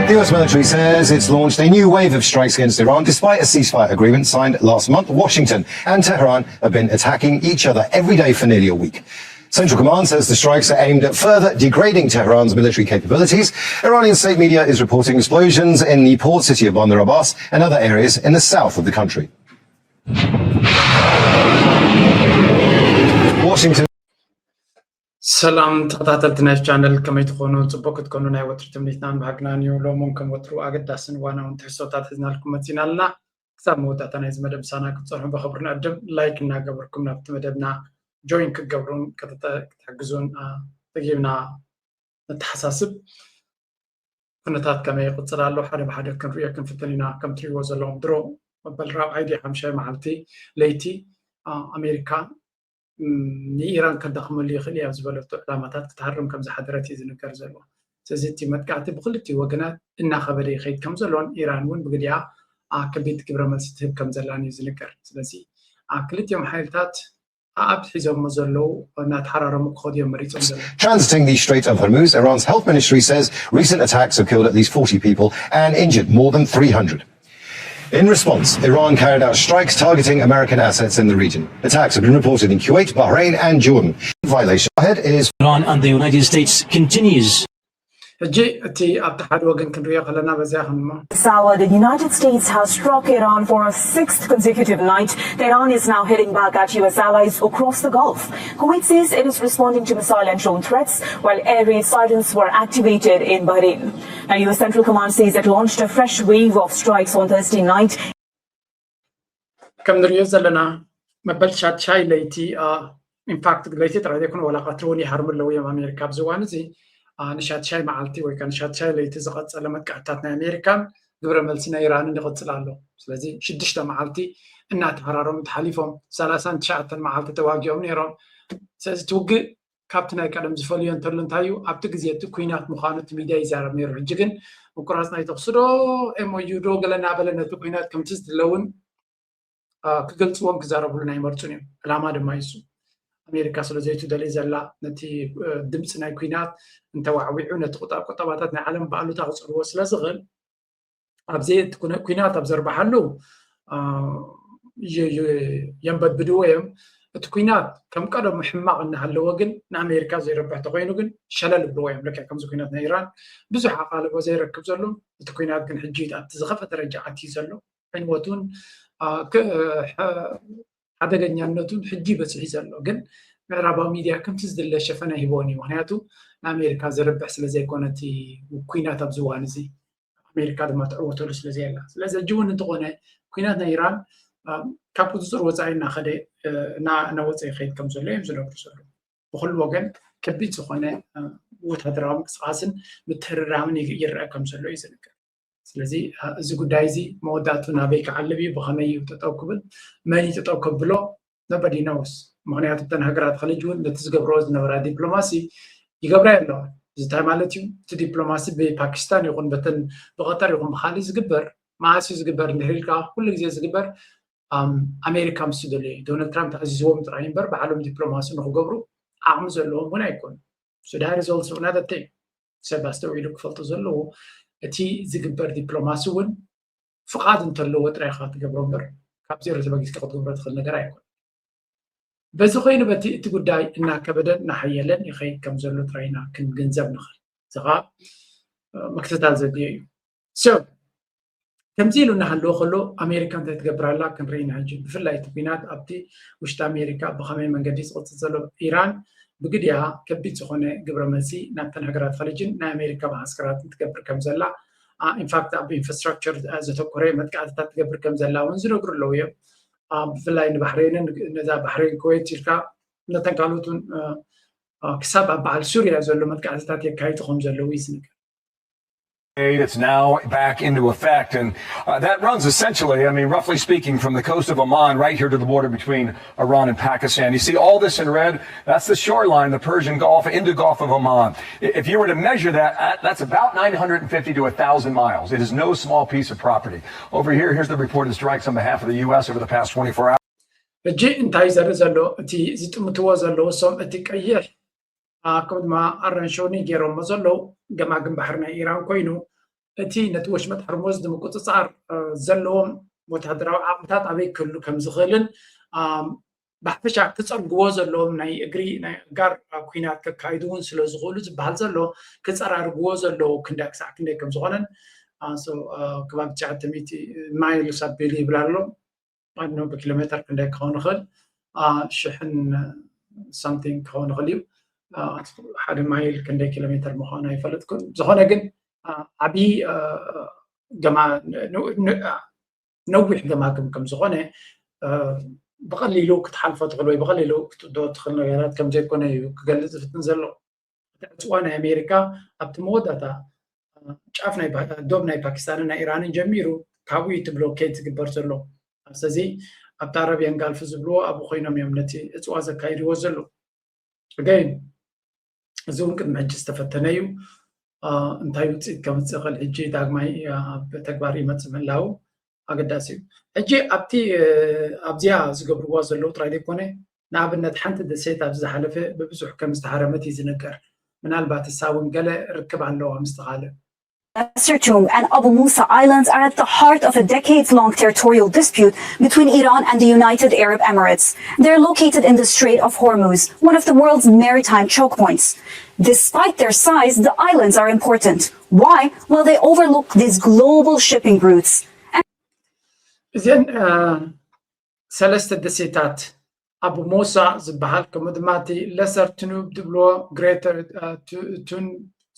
The U S military says it's launched a new wave of strikes against Iran despite a ceasefire agreement signed last month. Washington and Tehran have been attacking each other every day for nearly a week. Central Command says the strikes are aimed at further degrading Tehran's military capabilities. Iranian state media is reporting explosions in the port city of Bandar Abbas and other areas in the south of the country. Washington. ሰላም ተኸታተልቲ ናይ ቻነል፣ ከመይ ትኾኑ? ጽቡቅ ክትኮኑ ናይ ወትሪ ትምኒትናን ባህግናን እዩ። ሎምን ከም ወትሩ ኣገዳስን እዋናውን ትሕዝቶታት ሒዝናልኩም መጺና ኣለና። ክሳብ መወዳእታ ናይዚ መደብ ምሳና ክትጸንሑ ብኽብሪ ንዕድም። ላይክ እናገበርኩም ናብቲ መደብና ጆይን ክትገብሩን ክትተ- ክትሕግዙን አ፣ ደጊምና ነተሓሳስብ። ኩነታት ከመይ ይቕጽል ኣሎ ሓደ ብሓደ ክንሪኦ ክንፍትን ኢና። ከም ትሪእዎ ዘለኹም ድሮ መበል ራብዓይ ድዩ ሓምሻይ መዓልቲ ለይቲ አ፣ ኣሜሪካ ም፣ ንኢራን ከዳኽመሉ ይኽእል እያ ዝበለቶ ዕላማታት ክትሃርም ከም ዝሓደረት እዩ ዝንገር ዘሎ። ስለዚ እቲ መጥቃዕቲ ብክልቲኡ ወገናት እናኸበደ ይኸይድ ከም ዘሎን ኢራን እውን ብግዲኣ አ፣ ከቢድ ግብረ መልሲ ትህብ ከም ዘላን እዩ ዝንገር። ስለዚ አ፣ ክልቲኦም ሓይልታት ኣኣብ ሒዞሞ ዘለዉ እናተሓራረሙ ክኸዱ እዮም መሪጾም ዘለዉ። Transiting the Strait of Hormuz, Iran's health ministry says recent attacks have killed at least forty people and injured more than three hundred. In response, Iran carried out strikes targeting American assets in the region. Attacks have been reported in Kuwait, Bahrain, and Jordan. Violation ahead is Iran and the United States continues. ሕጂ እቲ ኣብቲ ሓደ ወገን ክንሪኦ ከለና በዚኣ ክንሞ This hour, the United States has struck Iran for a sixth consecutive night. Tehran is now heading back at U S allies across the Gulf. Kuwait says it is responding to missile and drone threats, while air raid sirens were activated in Bahrain. Now, U S Central Command says it launched a fresh wave of strikes on Thursday night. ከም ንሪኦ ዘለና መበል ሻድሻይ ለይቲ ኢንፋክት ለይቲ ጥራይ ዘይኮነ ዋላ ቀትሪ እውን ይሃርሙ ኣለዉ እዮም ኣሜሪካ ኣብዚ እዋን እዚ አ፣ ንሻድሻይ መዓልቲ ወይ ከዓ ንሻድሻይ ለይቲ ዝቐፀለ መጥቃዕትታት ናይ ኣሜሪካን ግብረ መልሲ ናይ ኢራንን ይቕፅል ኣሎ። ስለዚ ሽዱሽተ መዓልቲ እናተሃራረሙ ተሓሊፎም ሰላሳን ትሽዓተን መዓልቲ ተዋጊኦም ነይሮም። ስለዚ እቲ ውግእ ካብቲ ናይ ቀደም ዝፈልዮ እንተሎ እንታይ እዩ ኣብቲ ግዜ እቲ ኩናት ምዃኑ እቲ ሚድያ ይዛረብ ነይሩ። ሕጂ ግን ምቁራፅ ናይ ተኽሲ ዶ ኤምኦዩ ዶ ገለ እናበለ ነቲ ኩናት ከምቲ ዝድለውን ክገልፅዎን ክዛረብሉን ኣይመርፁን እዮም። ዕላማ ድማ ይሱ ኣሜሪካ ስለ ዘይትደሊ ዘላ ነቲ ድምፂ ናይ ኩናት እንተዋዕዊዑ ነቲ ቁጠባታት ናይ ዓለም ብኣሉታ ክፅልዎ ስለ ዝኽእል ኣብዚ ኩናት ኣብ ዘርባሓሉ የንበድብድዎ እዮም። እቲ ኩናት ከም ቀደሙ ሕማቕ እናሃለዎ ግን ንኣሜሪካ ዘይረብሕ ተኮይኑ ግን ሸለል ብልዎ እዮም። ልክዕ ከምዚ ኩናት ናይ ኢራን ብዙሕ ኣቓልቦ ዘይረክብ ዘሎ እቲ ኩናት ግን ሕጂ ኣብቲ ዝኸፈ ደረጃ ኣትዩ ዘሎ ዕንወቱን ሓደገኛነቱን ሕጂ በፂሑ ዘሎ ግን ምዕራባዊ ሚድያ ከምቲ ዝድለ ሸፈነ ሂቦን እዩ። ምክንያቱ ንኣሜሪካ ዝርብሕ ስለዘይኮነ እቲ ኩናት ኣብዚ እዋን እዚ ኣሜሪካ ድማ ትዕወተሉ ስለዘየላ። ስለዚ ሕጂ እውን እንተኾነ ኩናት ናይ ኢራን ካብ ቁፅፅር ወፃኢ እናኸደ እናወፀ ይኸይድ ከም ዘሎ እዮም ዝነግሩ ዘለዉ። ብኩሉ ወገን ከቢድ ዝኾነ ወታደራዊ ምንቅስቃስን ምትህርራምን ይረአ ከም ዘሎ እዩ ዝነገር። ስለዚ እዚ ጉዳይ እዚ መወዳእቱ ናበይ ክዓልብ እዩ፣ ብኸመይ እዩ ጠጠው ክብል፣ መን እዩ ጠጠው ከብሎ nobody knows። ምክንያቱ እተን ሃገራት ከልጅ እውን ነቲ ዝገብረኦ ዝነበራ ዲፕሎማሲ ይገብራ ኣለዋ። እዚ እንታይ ማለት እዩ? እቲ ዲፕሎማሲ ብፓኪስታን ይኹን በተን ብቀጠር ይኹን ብካሊእ ዝግበር መዓስ እዩ ዝግበር እንድሕር ኢልካ ኩሉ ግዜ ዝግበር ኣሜሪካ ምስ ዝደለዩ ዶናልድ ትራምፕ ተኣዚዝዎም ጥራይ እምበር ባዕሎም ዲፕሎማሲ ንክገብሩ ዓቕሚ ዘለዎም እውን ኣይኮኑ። So that is also another thing ሰብ ኣስተውዒሉ ክፈልጦ ዘለዎ እቲ ዝግበር ዲፕሎማሲ እውን ፍቓድ እንተለዎ ጥራይ ኢኻ ትገብሮ እምበር ካብ ዜሮ ተበጊስካ ክትገብሮ ትኽእል ነገር ኣይኮን። በዚ ኮይኑ በቲ እቲ ጉዳይ እናከበደን እናሓየለን ይኸይድ ከም ዘሎ ጥራይ ኢና ክንግንዘብ ንኽእል። እዚ ኸዓ ምክትታል ዘድልዮ እዩ። So ከምዚ ኢሉ እናሃለወ ከሎ ኣሜሪካ እንታይ ትገብር ኣላ ክንርኢ ኢና ሕጂ። ብፍላይ እቲ ኩናት ኣብቲ ውሽጢ ኣሜሪካ ብኸመይ መንገዲ ዝቕፅል ዘሎ ኢራን ብግዲኣ ከቢድ ዝኾነ ግብረ መልሲ ናብተን ሃገራት ኸሊጅን ናይ ኣሜሪካ መዓስከራትን ትገብር ከም ዘላ ኢንፋክት ኣብ ኢንፍራስትራክቸር ዘተኮረ መጥቃዕትታት ትገብር ከም ዘላ እውን ዝነግሩ ኣለዉ እዮም። ብፍላይ ንባሕሬንን ነዛ ባሕሬን ኩዌት ኢልካ ነተን ካልኦት እውን ክሳብ ኣብ በዓል ሱርያ ዘሎ መጥቃዕትታት የካይዱ ከም ዘለዉ እዩ ዝንገር። It's now back into effect, and uh, that runs essentially, I mean, roughly speaking, from the coast of Oman right here to the border between Iran and Pakistan. You see all this in red? That's the shoreline, the Persian Gulf, into Gulf of Oman. If you were to measure that, uh, that's about nine hundred fifty to one thousand miles. It is no small piece of property. Over here, here's the reported strikes on behalf of the U S over the past twenty-four hours. ሕጂ እንታይ ዘርኢ ዘሎ እቲ ዝጥምትዎ ዘለዉ እሶም እቲ ቀይሕ ከምኡ ድማ ኣረንሾኒ ገይሮሞ ዘለዉ ገማግም ባሕሪ ናይ ኢራን ኮይኑ እቲ ነቲ ወሽመጥ ሕርሙዝ ንምቁፅፃር ዘለዎም ወታደራዊ ዓቕምታት ኣበይ ክህሉ ከም ዝኽእልን ብሓፈሻ ክፀርግዎ ዘለዎም ናይ እግሪ ናይ ኣጋር ኩናት ከካይዱ እውን ስለ ዝኽእሉ ዝበሃል ዘሎ ክፀራርግዎ ዘለዉ ክንደይ ክሳዕ ክንደይ ከም ዝኾነን ከባቢ ትሽዓተ ሚእቲ ማይልስ ኣቢሉ ይብል ኣሎ። ኣኖ ብኪሎ ሜትር ክንደይ ክኸውን ይኽእል ሽሕን ሳምቲንግ ክኸውን ይኽእል እዩ። ሓደ ማይል ክንደይ ኪሎ ሜትር ምዃኑ ኣይፈለጥኩን። ዝኾነ ግን ዓብዪ ገማ ነዊሕ ገማግም ከም ዝኾነ ብቐሊሉ ክትሓልፎ ትኽእል ወይ ብቐሊሉ ክትዶ ትኽእል ነገራት ከም ዘይኮነ እዩ ክገልጽ ዝፍትን ዘሎ። እቲ ዕፅዋ ናይ ኣሜሪካ ኣብቲ መወዳእታ ጫፍ ናይ ዶብ ናይ ፓኪስታንን ናይ ኢራንን ጀሚሩ ካብኡ እቲ ብሎኬድ ዝግበር ዘሎ። ስለዚ ኣብቲ ኣረብያን ጋልፍ ዝብልዎ ኣብኡ ኮይኖም እዮም ነቲ ዕፅዋ ዘካይድዎ ዘሎ። ገይን እዚ እውን ቅድሚ ሕጂ ዝተፈተነ እዩ። እንታይ ውፅኢት ከምፅእ ይኽእል ሕጂ ዳግማይ ኣብ ተግባር ይመፅእ ምህላው ኣገዳሲ እዩ። ሕጂ ኣብቲ ኣብዚኣ ዝገብርዋ ዘለዉ ጥራይ ዘይኮነ ንኣብነት ሓንቲ ደሴት ኣብዚ ዝሓለፈ ብብዙሕ ከም ዝተሃረመት እዩ ዝንገር። ምናልባት እሳ እውን ገለ ርክብ ኣለዋ ምስቲ ካልእ። Nasser Tomb and Abu Musa Islands are at the heart of a decades-long territorial dispute between Iran and the United Arab Emirates. They're located in the Strait of Hormuz, one of the world's maritime choke points. Despite their size, the islands are important. Why? Well, they overlook these global shipping routes. እዚአን ሰለስተ ደሴታት ኣቡ ሙሳ ዝበሃል ከምኡ ድማ እቲ ለሰር ትኑብ ዝብልዎ ግሬተር ቱን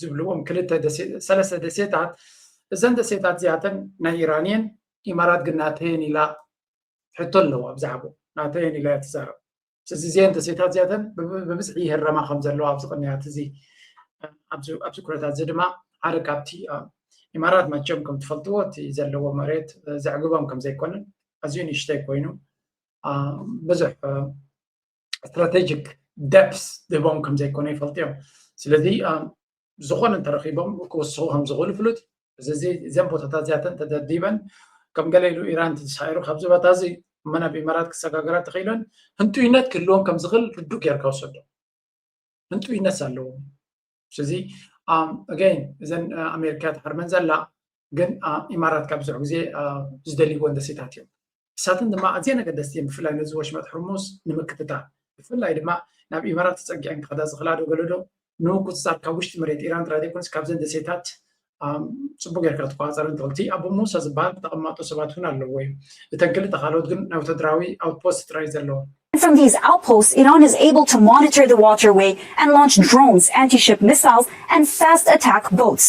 ዝብልዎም ክልተ ሰለስተ ደሴታት እዘን ደሴታት እዚኣተን ናይ ኢራን እየን። ኢማራት ግን ናተየን ኢላ ሕቶ ኣለዋ ብዛዕባ ናተየን ኢላ እያ ትዛረብ። ስለዚ እዚአን ደሴታት እዚኣተን ብብዝሒ ይህረማ ከም ዘለዋ ኣብዚ ቅንያት እዚ ኣብዚ ኩነታት እዚ ድማ ሓደ ካብቲ ኢማራት መቸም ከም ትፈልጥዎ እቲ ዘለዎ መሬት ዘዕግቦም ከም ዘይኮነን ኣዝዩ ንእሽተይ ኮይኑ ብዙሕ ስትራቴጂክ ደፕስ ዝህቦም ከም ዘይኮነ ይፈልጡ እዮም። ስለዚ ዝኾነ እንተረኺቦም ክወስኹ ከም ዝኽእሉ ፍሉጥ እዩ። እዚ እዘን ቦታታት እዚኣተን ተደብዲበን ከም ገለ ኢሉ ኢራን ተሳዒሩ ካብዚ ቦታ እዚ እሞ ናብ ኢማራት ክሰጋገራ ተኽኢለን ህንጡይነት ክህልዎም ከም ዝኽእል ርዱእ ጌርካ ውሰዶ። ህንጡይነት ኣለዎም። ስለዚ ኣገይን እዘን ኣሜሪካ ትሓርመን ዘላ ግን ኢማራት ካብ ብዙሕ ግዜ ዝደልይዎ ደሴታት እዮም። እሳትን ድማ ኣዝየን ኣገደስቲ እዮም፣ ብፍላይ ነዚ ወሽመጥ ሕርሙዝ ንምክትታል፣ ብፍላይ ድማ ናብ ኢማራት ተፀጊዐን ክኸዳ ዝኽእላ ዶ ገለ ዶ ንምቁፅፃር ካብ ውሽጢ መሬት ኢራን ጥራይ ዘይኮነስ ካብዘን ደሴታት ፅቡቅ ጌርካ ትቆፃፀር እንትኽእል እቲ ኣቡ ሙሳ ዝበሃል ተቐማጦ ሰባት እውን ኣለዎ እዩ። እተን ክልተ ካልኦት ግን ናይ ወታደራዊ ኣውትፖስት ጥራይ ዘለዎም From these outposts, Iran is able to monitor the waterway and launch drones, anti ship missiles, and fast attack boats.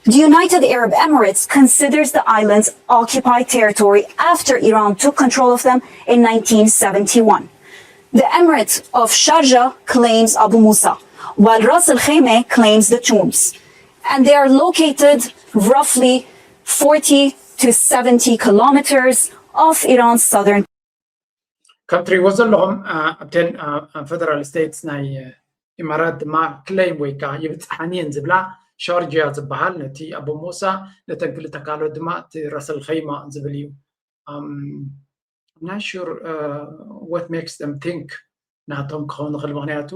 The United Arab Emirates considers the islands occupied territory after Iran took control of them in nineteen seventy-one. The Emirate of Sharjah claims Abu Musa, while Ras Al Khaimah claims the tombs. And they are located roughly forty to seventy kilometers off Iran's southern ከም ትሪእዎ ዘለኹም ኣብተን ፈደራል ስቴትስ ናይ ኢማራት ድማ ክሌም ወይ ከዓ ይብፅሓን እየን ዝብላ ሻርጅያ ዝበሃል ነቲ ኣቡ ሙሳ ነተን ክልተ ካልኦት ድማ እቲ ራሰል ኸይማ ዝብል እዩ። ናሹር ወት ሜክስ ደም ቲንክ ናቶም ክኸውን ይኽእል። ምክንያቱ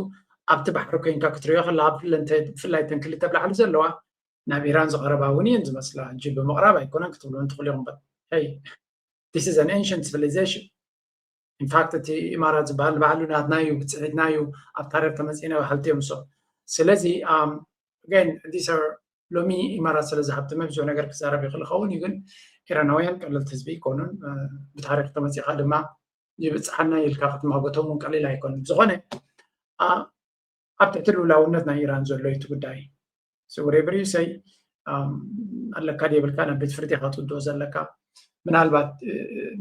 ኣብቲ ባሕሪ ኮይንካ ክትሪኦ ከለካ ብፍላይ ተን ክልተ ብላዕሊ ዘለዋ ናብ ኢራን ዝቐረባ እውን እየን ዝመስላ። ሕጂ ብምቕራብ ኣይኮነን ክትብሉ እንትኽእሉ ኢኹም። በት ሄይ this is an ancient civilization. In fact እቲ ኢማራት ዝበሃል ንባዕሉ ናትናዩ ብፅሒትናዩ ኣብ ታሪክ ተመፂና በሃልቲ እዮም እሶም። ስለዚ again these are ሎሚ ኢማራት ስለ ዝሃብተመ ብዙሕ ነገር ክዛረብ ይኽእል ይኸውን እዩ፣ ግን ኢራናውያን ቀለልቲ ህዝቢ ኣይኮኑን። ብታሪክ ተመፂኻ ድማ ይብፅሓና ኢልካ ክትማጎቶም እውን ቀሊል ኣይኮነን። ዝኾነ ኣብ ትሕቲ ልኡላውነት ናይ ኢራን ዘሎ እዩ እቲ ጉዳይ። So whatever you say ኣለካ ዶ የብልካ ናብ ቤት ፍርዲ ኢኻ ትውድኦ ዘለካ። ምናልባት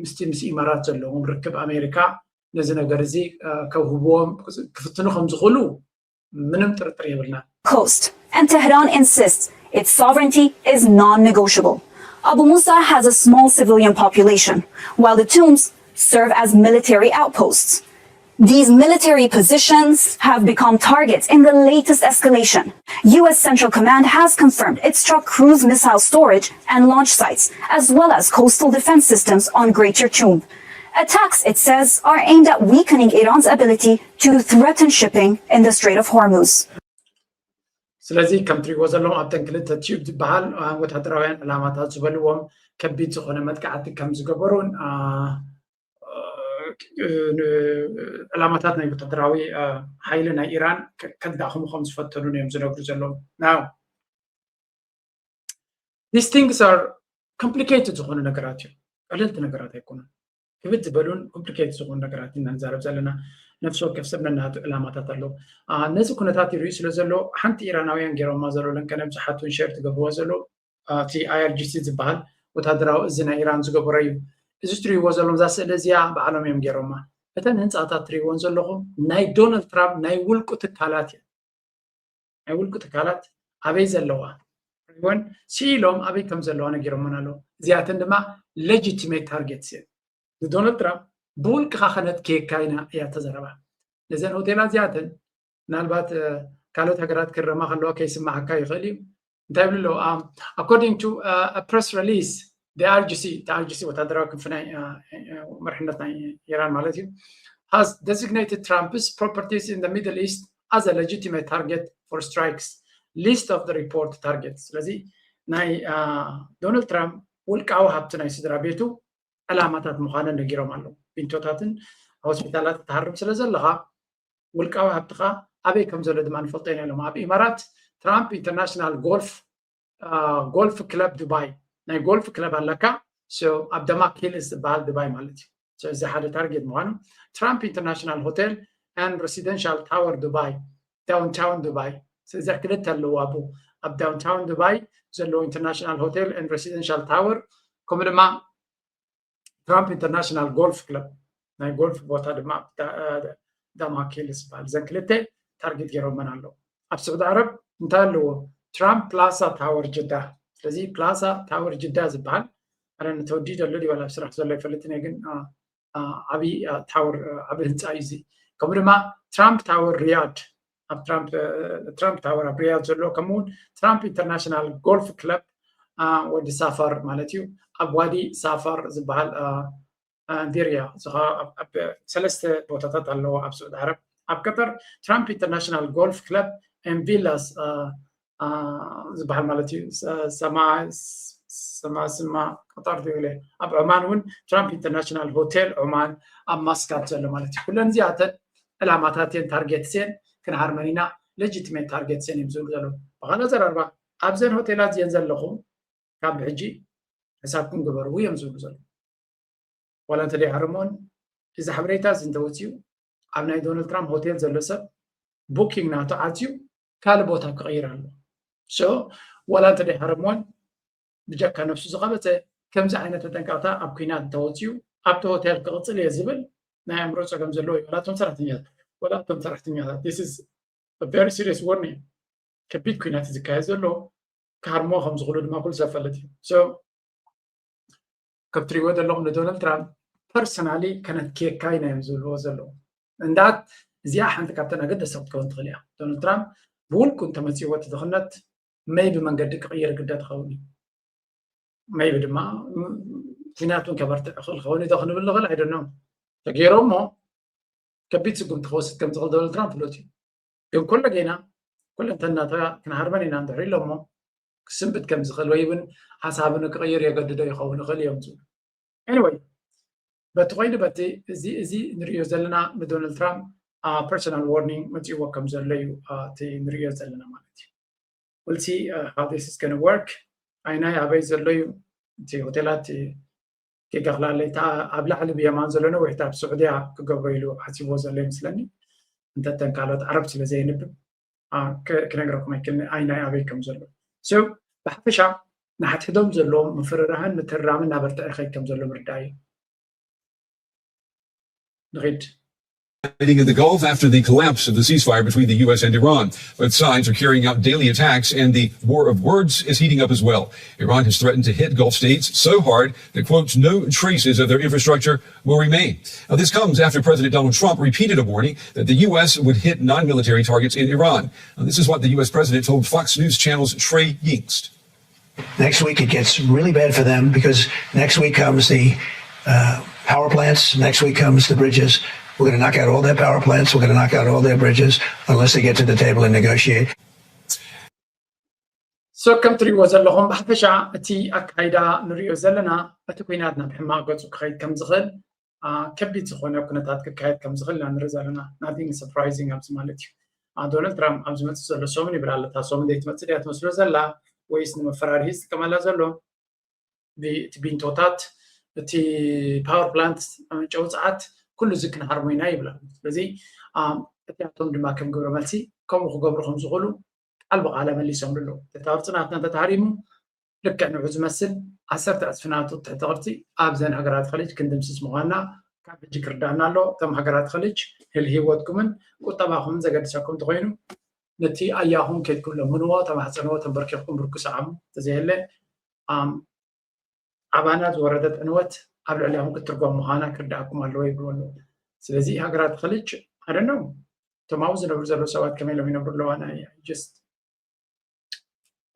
ምስቲ ምስ ኢማራት ዘለዎም ርክብ ኣሜሪካ ነዚ ነገር እዚ ከውህብዎም ክፍትኑ ከም ዝኽእሉ ምንም ጥርጥር የብልናን። coast, and Tehran insists its sovereignty is non-negotiable. Abu Musa has a small civilian population, while the tombs serve as military outposts. These military positions have become targets in the latest escalation. U S Central Command has confirmed it struck cruise missile storage and launch sites, as well as coastal defense systems on Greater Chum. Attacks, it says, are aimed at weakening Iran's ability to threaten shipping in the Strait of Hormuz. ስለዚ ከም ትሪእዎ ዘለኹም ኣብተን ክልተ ቲዩብ ዝበሃል ወታደራውያን ዕላማታት ዝበልዎም ከቢድ ዝኾነ መጥቃዕቲ ከም ዝገበሩን ዕላማታት ናይ ወታደራዊ ሓይሊ ናይ ኢራን ከዳኽሙ ከም ዝፈተኑን እዮም ዝነግሩ ዘለዉ። Now these things are complicated ዝኾኑ ነገራት እዮም። ቀለልቲ ነገራት ኣይኮኑን። ክብድ ዝበሉን ኮምፕሊኬት ዝኾኑ ነገራት ኢና ንዛረብ ዘለና። ነፍሲ ወከፍ ሰብ ነናቱ ዕላማታት ኣለዎ። ነዚ ኩነታት ይርእዩ ስለ ዘሎ ሓንቲ ኢራናውያን ገይሮማ ዘሎ ለንቀነ ብዙሓት እውን ሸር ትገብርዎ ዘሎ እቲ ኣይኣርጂሲ ዝበሃል ወታደራዊ እዚ ናይ ኢራን ዝገበሮ እዩ። እዚ ትርእይዎ ዘለኹም እዛ ስእሊ እዚኣ ባዕሎም እዮም ገይሮማ። እተን ህንፃታት ትርእይዎን ዘለኹም ናይ ዶናልድ ትራምፕ ናይ ውልቁ ትካላት እየን። ናይ ውልቁ ትካላት ኣበይ ዘለዋ እውን ስኢሎም ኣበይ ከም ዘለዋ ነጊሮምና ኣለዉ። እዚኣተን ድማ ሌጂቲሜት ታርጌትስ እየን። ንዶናልድ ትራምፕ ብውልቅኻ ከነትክየካ ኢና እያ ተዘረባ። ነዘን ሆቴላት እዚኣተን ምናልባት ካልኦት ሃገራት ክረማ ከለዋ ከይስማዓካ ይኽእል እዩ። እንታይ ይብሉ ኣለዉ? According to press release the R G C, the R G C ወታደራዊ ክንፊ ናይ መርሕነት ናይ ኢራን ማለት እዩ has designated Trump's properties in the Middle East as a legitimate target for strikes. List of the report targets. ስለዚ ናይ ዶናልድ ትራምፕ ውልቃዊ ሃብቲ ናይ ስድራ ቤቱ ዕላማታት ምዃነን ነጊሮም ኣለዉ። ቢንቶታትን ሆስፒታላት ትሃርም ስለ ዘለኻ ውልቃዊ ሃብትኻ ኣበይ ከም ዘሎ ድማ ንፈልጦ ኢና ኢሎም። ኣብ ኢማራት ትራምፕ ኢንተርናሽናል ጎልፍ ጎልፍ ክለብ ዱባይ ናይ ጎልፍ ክለብ ኣለካ። ኣብ ደማክ ሂልስ ዝበሃል ዱባይ ማለት እዩ። እዚ ሓደ ታርጌት ምዃኑ ትራምፕ ኢንተርናሽናል ሆቴል and residential tower ዱባይ ዳውንታውን ዱባይ። ስለዚ ክልተ ኣለዎ ኣብ ኣብ ዳውንታውን ዱባይ ዘለዎ ኢንተርናሽናል ሆቴል and residential tower ከምኡ ድማ ትራምፕ ኢንተርናሽናል ጎልፍ ክለብ ናይ ጎልፍ ቦታ ድማ ዳማክ ሂልስ ዝበሃል። እዘን ክልተ ታርጌት ገይሮመን ኣለዉ። ኣብ ስዑዲ ዓረብ እንታይ ኣለዎ? ትራምፕ ፕላሳ ታወር ጅዳ። ስለዚ ፕላሳ ታወር ጅዳ ዝበሃል ኣነ ተወዲኡ ዘሎ ድዩ ዋላ ኣብ ስራሕ ዘሎ ኣይፈልጥን እየ፣ ግን ዓብዪ ታወር ዓብዪ ህንፃ እዩ እዚ። ከምኡ ድማ ትራምፕ ታወር ሪያድ ኣብ ትራምፕ ታወር ኣብ ሪያድ ዘሎ፣ ከምኡውን ትራምፕ ኢንተርናሽናል ጎልፍ ክለብ ወዲ ሳፋር ማለት እዩ ኣብ ዋዲ ሳፋር ዝበሃል ቪርያ እዚ ከዓ ኣብ ሰለስተ ቦታታት ኣለዎ ኣብ ስዑድ ዓረብ። ኣብ ቀጠር ትራምፕ ኢንተርናሽናል ጎልፍ ክለብ ን ቪላስ ዝበሃል ማለት እዩ። ሰማስማ ቀጠር ለ ኣብ ዑማን እውን ትራምፕ ኢንተርናሽናል ሆቴል ዑማን ኣብ ማስካት ዘሎ ማለት እዩ። ኩለን እዚኣተን ዕላማታት እየን፣ ታርጌት እየን፣ ክንሃርመን ኢና፣ ሌጂቲሜት ታርጌት እየን እዮም ዝብሉ ዘለዉ። ብካልእ ኣዘራርባ ኣብዘን ሆቴላት እየን ዘለኹም ካብ ሕጂ ሕሳብኩም ግበርዎ እዮም ዝብሉ ዘለዉ። ዋላ እንተ ደይሃረሞን እዚ ሓበሬታ እዚ እንተወፅኡ ኣብ ናይ ዶናልድ ትራምፕ ሆቴል ዘሎ ሰብ ቡኪንግ ናቱ ዓፅዩ ካልእ ቦታ ክቕይር ኣሎ። ሶ ዋላ እንተ ደይሃረሞን ብጀካ ነብሱ ዝቐበፀ ከምዚ ዓይነት ተጠንቀቕታ ኣብ ኩናት እንተወፅኡ ኣብቲ ሆቴል ክቕፅል እየ ዝብል ናይ ኣእምሮ ፀገም ዘለዎ እዩ። ዋላ እቶም ሰራሕተኛታት ዋላ እቶም ሰራሕተኛታት this is a very serious warning። ከቢድ ኩናት ዝካየድ ዘሎ ክሃርሞ ከም ዝኽእሉ ድማ ኩሉ ሰብ ፈልጥ እዩ። ከም ትሪእዎ ዘለኹም ንዶናልድ ትራምፕ ፐርሰናሊ ከነትክየካ ኢና እዮም ዝብልዎ ዘለዉ። እንዳት እዚኣ ሓንቲ ካብተን ኣገደስቲ ክትከውን ትኽእል እያ። ዶናልድ ትራምፕ ብውልቁ እንተመፅእዎ እቲ ድኽነት መይቢ መንገዲ ክቕይር ግደ ትኸውን እዩ። መይቢ ድማ ኩናት እውን ከበርትዕ ይኽእል ክኸውን ዶ ክንብል ንኽእል ኣይደኖም ተገይሮሞ ከቢድ ስጉምቲ ክወስድ ከም ዝኽእል ዶናልድ ትራምፕ ፍሉጥ እዩ። ግን ኩሉ ጌና ኩለንተናታ ክንሃርመን ኢና እንድሕር ኢሎሞ ክስንብት ከም ዝኽእል ወይ እውን ሓሳቡ ንክቕይር የገድዶ ይኸውን ይኽእል እዮም ዝብሉ። Anyway በቲ ኮይኑ በቲ እዚ እዚ ንሪኦ ዘለና ንዶናልድ ትራምፕ ፐርሰናል ዋርኒንግ መፂእዎ ከም ዘሎ እዩ እቲ ንሪኦ ዘለና ማለት እዩ። We'll see how this is gonna work. ኣይናይ ኣበይ ዘሎ እዩ እቲ ሆቴላት ጌጋ ክላለይ ኣብ ላዕሊ ብየማን ዘሎ ነዊሕቲ ኣብ ስዑድያ ክገብሮ ኢሉ ሓሲብዎ ዘሎ ይመስለኒ። እንተተን ካልኦት ዓረብ ስለ ዘየንብብ ክነግረኩም ኣይክልን ኣይናይ ኣበይ ከም ዘሎ። ብሓፈሻ ንሓድሕዶም ዘለዎም ምፍርራህን ምትርራምን እናበርትዐ ይኸይድ ከም ዘሎ ምርዳእ እዩ። ንኺድ in the Gulf after the collapse of the ceasefire between the U S and Iran. Both sides are carrying out daily attacks, and the war of words is heating up as well. Iran has threatened to hit Gulf states so hard that, quote, no traces of their infrastructure will remain. Now, this comes after President Donald Trump repeated a warning that the U S would hit non military targets in Iran. Now, this is what the U S president told Fox News Channel's Trey Yingst. Next week, it gets really bad for them because next week comes the uh, power plants, next week comes the bridges. We're going to knock out all their power plants. We're going to knock out all their bridges unless they get to the table and negotiate. ሶ ከም ትሪእዎ ዘለኹም ብሓፈሻ እቲ ኣካይዳ ንሪኦ ዘለና እቲ ኩናት ናብ ሕማቕ ገፁ ክኸይድ ከም ዝኽእል ከቢድ ዝኾነ ኩነታት ክካየድ ከም ዝኽእል ኢና ንርኢ ዘለና። ናቲንግ ሰርፕራይዚንግ ኣብዚ ማለት እዩ። ዶናልድ ትራምፕ ኣብ ዝመፅእ ዘሎ ሰሙን ይብል ኣሎ። እታ ሰሙን ዘይትመፅእ ድያ ትመስሎ ዘላ ወይስ ንመፈራርሂ ዝጥቀመላ ዘሎ? እቲ ቢንቶታት፣ እቲ ፓወር ፕላንት፣ መመንጨዊ ፀዓት፣ ኩሉ እዚ ክንሃርሞ ኢና ይብል ኣሎ። ስለዚ እቲኣቶም ድማ ከም ግብረ መልሲ ከምኡ ክገብሩ ከም ዝኽእሉ ቃል ብቓል መሊሶም ኣለዉ። እቲ ቅርፂ ናትና እንተተሃሪሙ ልክዕ ንዑ ዝመስል ዓሰርተ ዕፅፊ ናቱ ትሕቲ ቅርፂ ኣብዘን ሃገራት ኸሊጅ ክንድምስስ ምዃንና ካብ ሕጂ ክርዳእና ኣሎ። እቶም ሃገራት ኸሊጅ ህል ህይወትኩምን ቁጠባኹምን ዘገድሰኩም እንተኾይኑ ነቲ ኣያኹም ከይድ ክብለምንዎ፣ ተማሕፀንዎ፣ ተንበርኪኽኩም ብርኩ ሰዓሙ። እንተዘየለ ኣባና ዝወረደ ጠንወት ኣብ ልዕሊኹም ክትትርጎም ምዃና ክርዳእኩም ኣለዎ ይብሉ ኣለዉ። ስለዚ ሃገራት ኸሊጅ ኣደነው እቶም ኣብኡ ዝነብሩ ዘለዉ ሰባት ከመይ ኢሎም ይነብሩ ኣለዋ ናይ ጀስት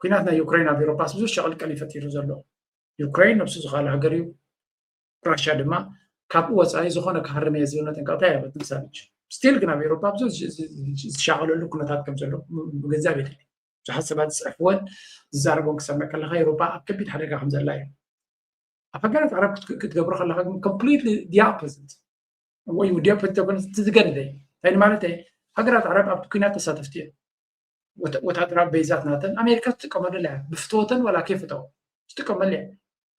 ኩናት ናይ ዩክሬን ኣብ ኤሮፓስ ብዙሕ ሸቕልቀል እዩ ፈጢሩ ዘሎ። ዩክሬን ነብሱ ዝኻለ ሃገር እዩ። ራሽያ ድማ ካብኡ ወፃኢ ዝኾነ ክሃርም እየ ዝብል መጠንቀቕታ የበትን ሳቪች። ስቲል ግን ኣብ ኤሮፓ ብዙሕ ዝሻቐለሉ ኩነታት ከም ዘሎ ምግንዛብ የድሊ። ብዙሓት ሰባት ዝፅሕፍወን ዝዛረቦን ክሰምዕ ከለካ ኤሮፓ ኣብ ከቢድ ሓደጋ ከም ዘላ እዩ። ኣብ ሃገራት ዓረብ ክትገብሮ ከለካ ግን ኮምፕሊትሊ ዲ ኦፖዚት ወይ ዲ ኦፖዚት ተኮነ ዝገደደ እዩ። እንታይ ማለት ሃገራት ዓረብ ኣብቲ ኩናት ተሳተፍቲ እዮም። ወታደራዊ ቤዛት ናተን ኣሜሪካ ትጥቀመሉ ኣላ። ብፍትወተን ዋላ ከይፍተው ትጥቀመሉ እያ።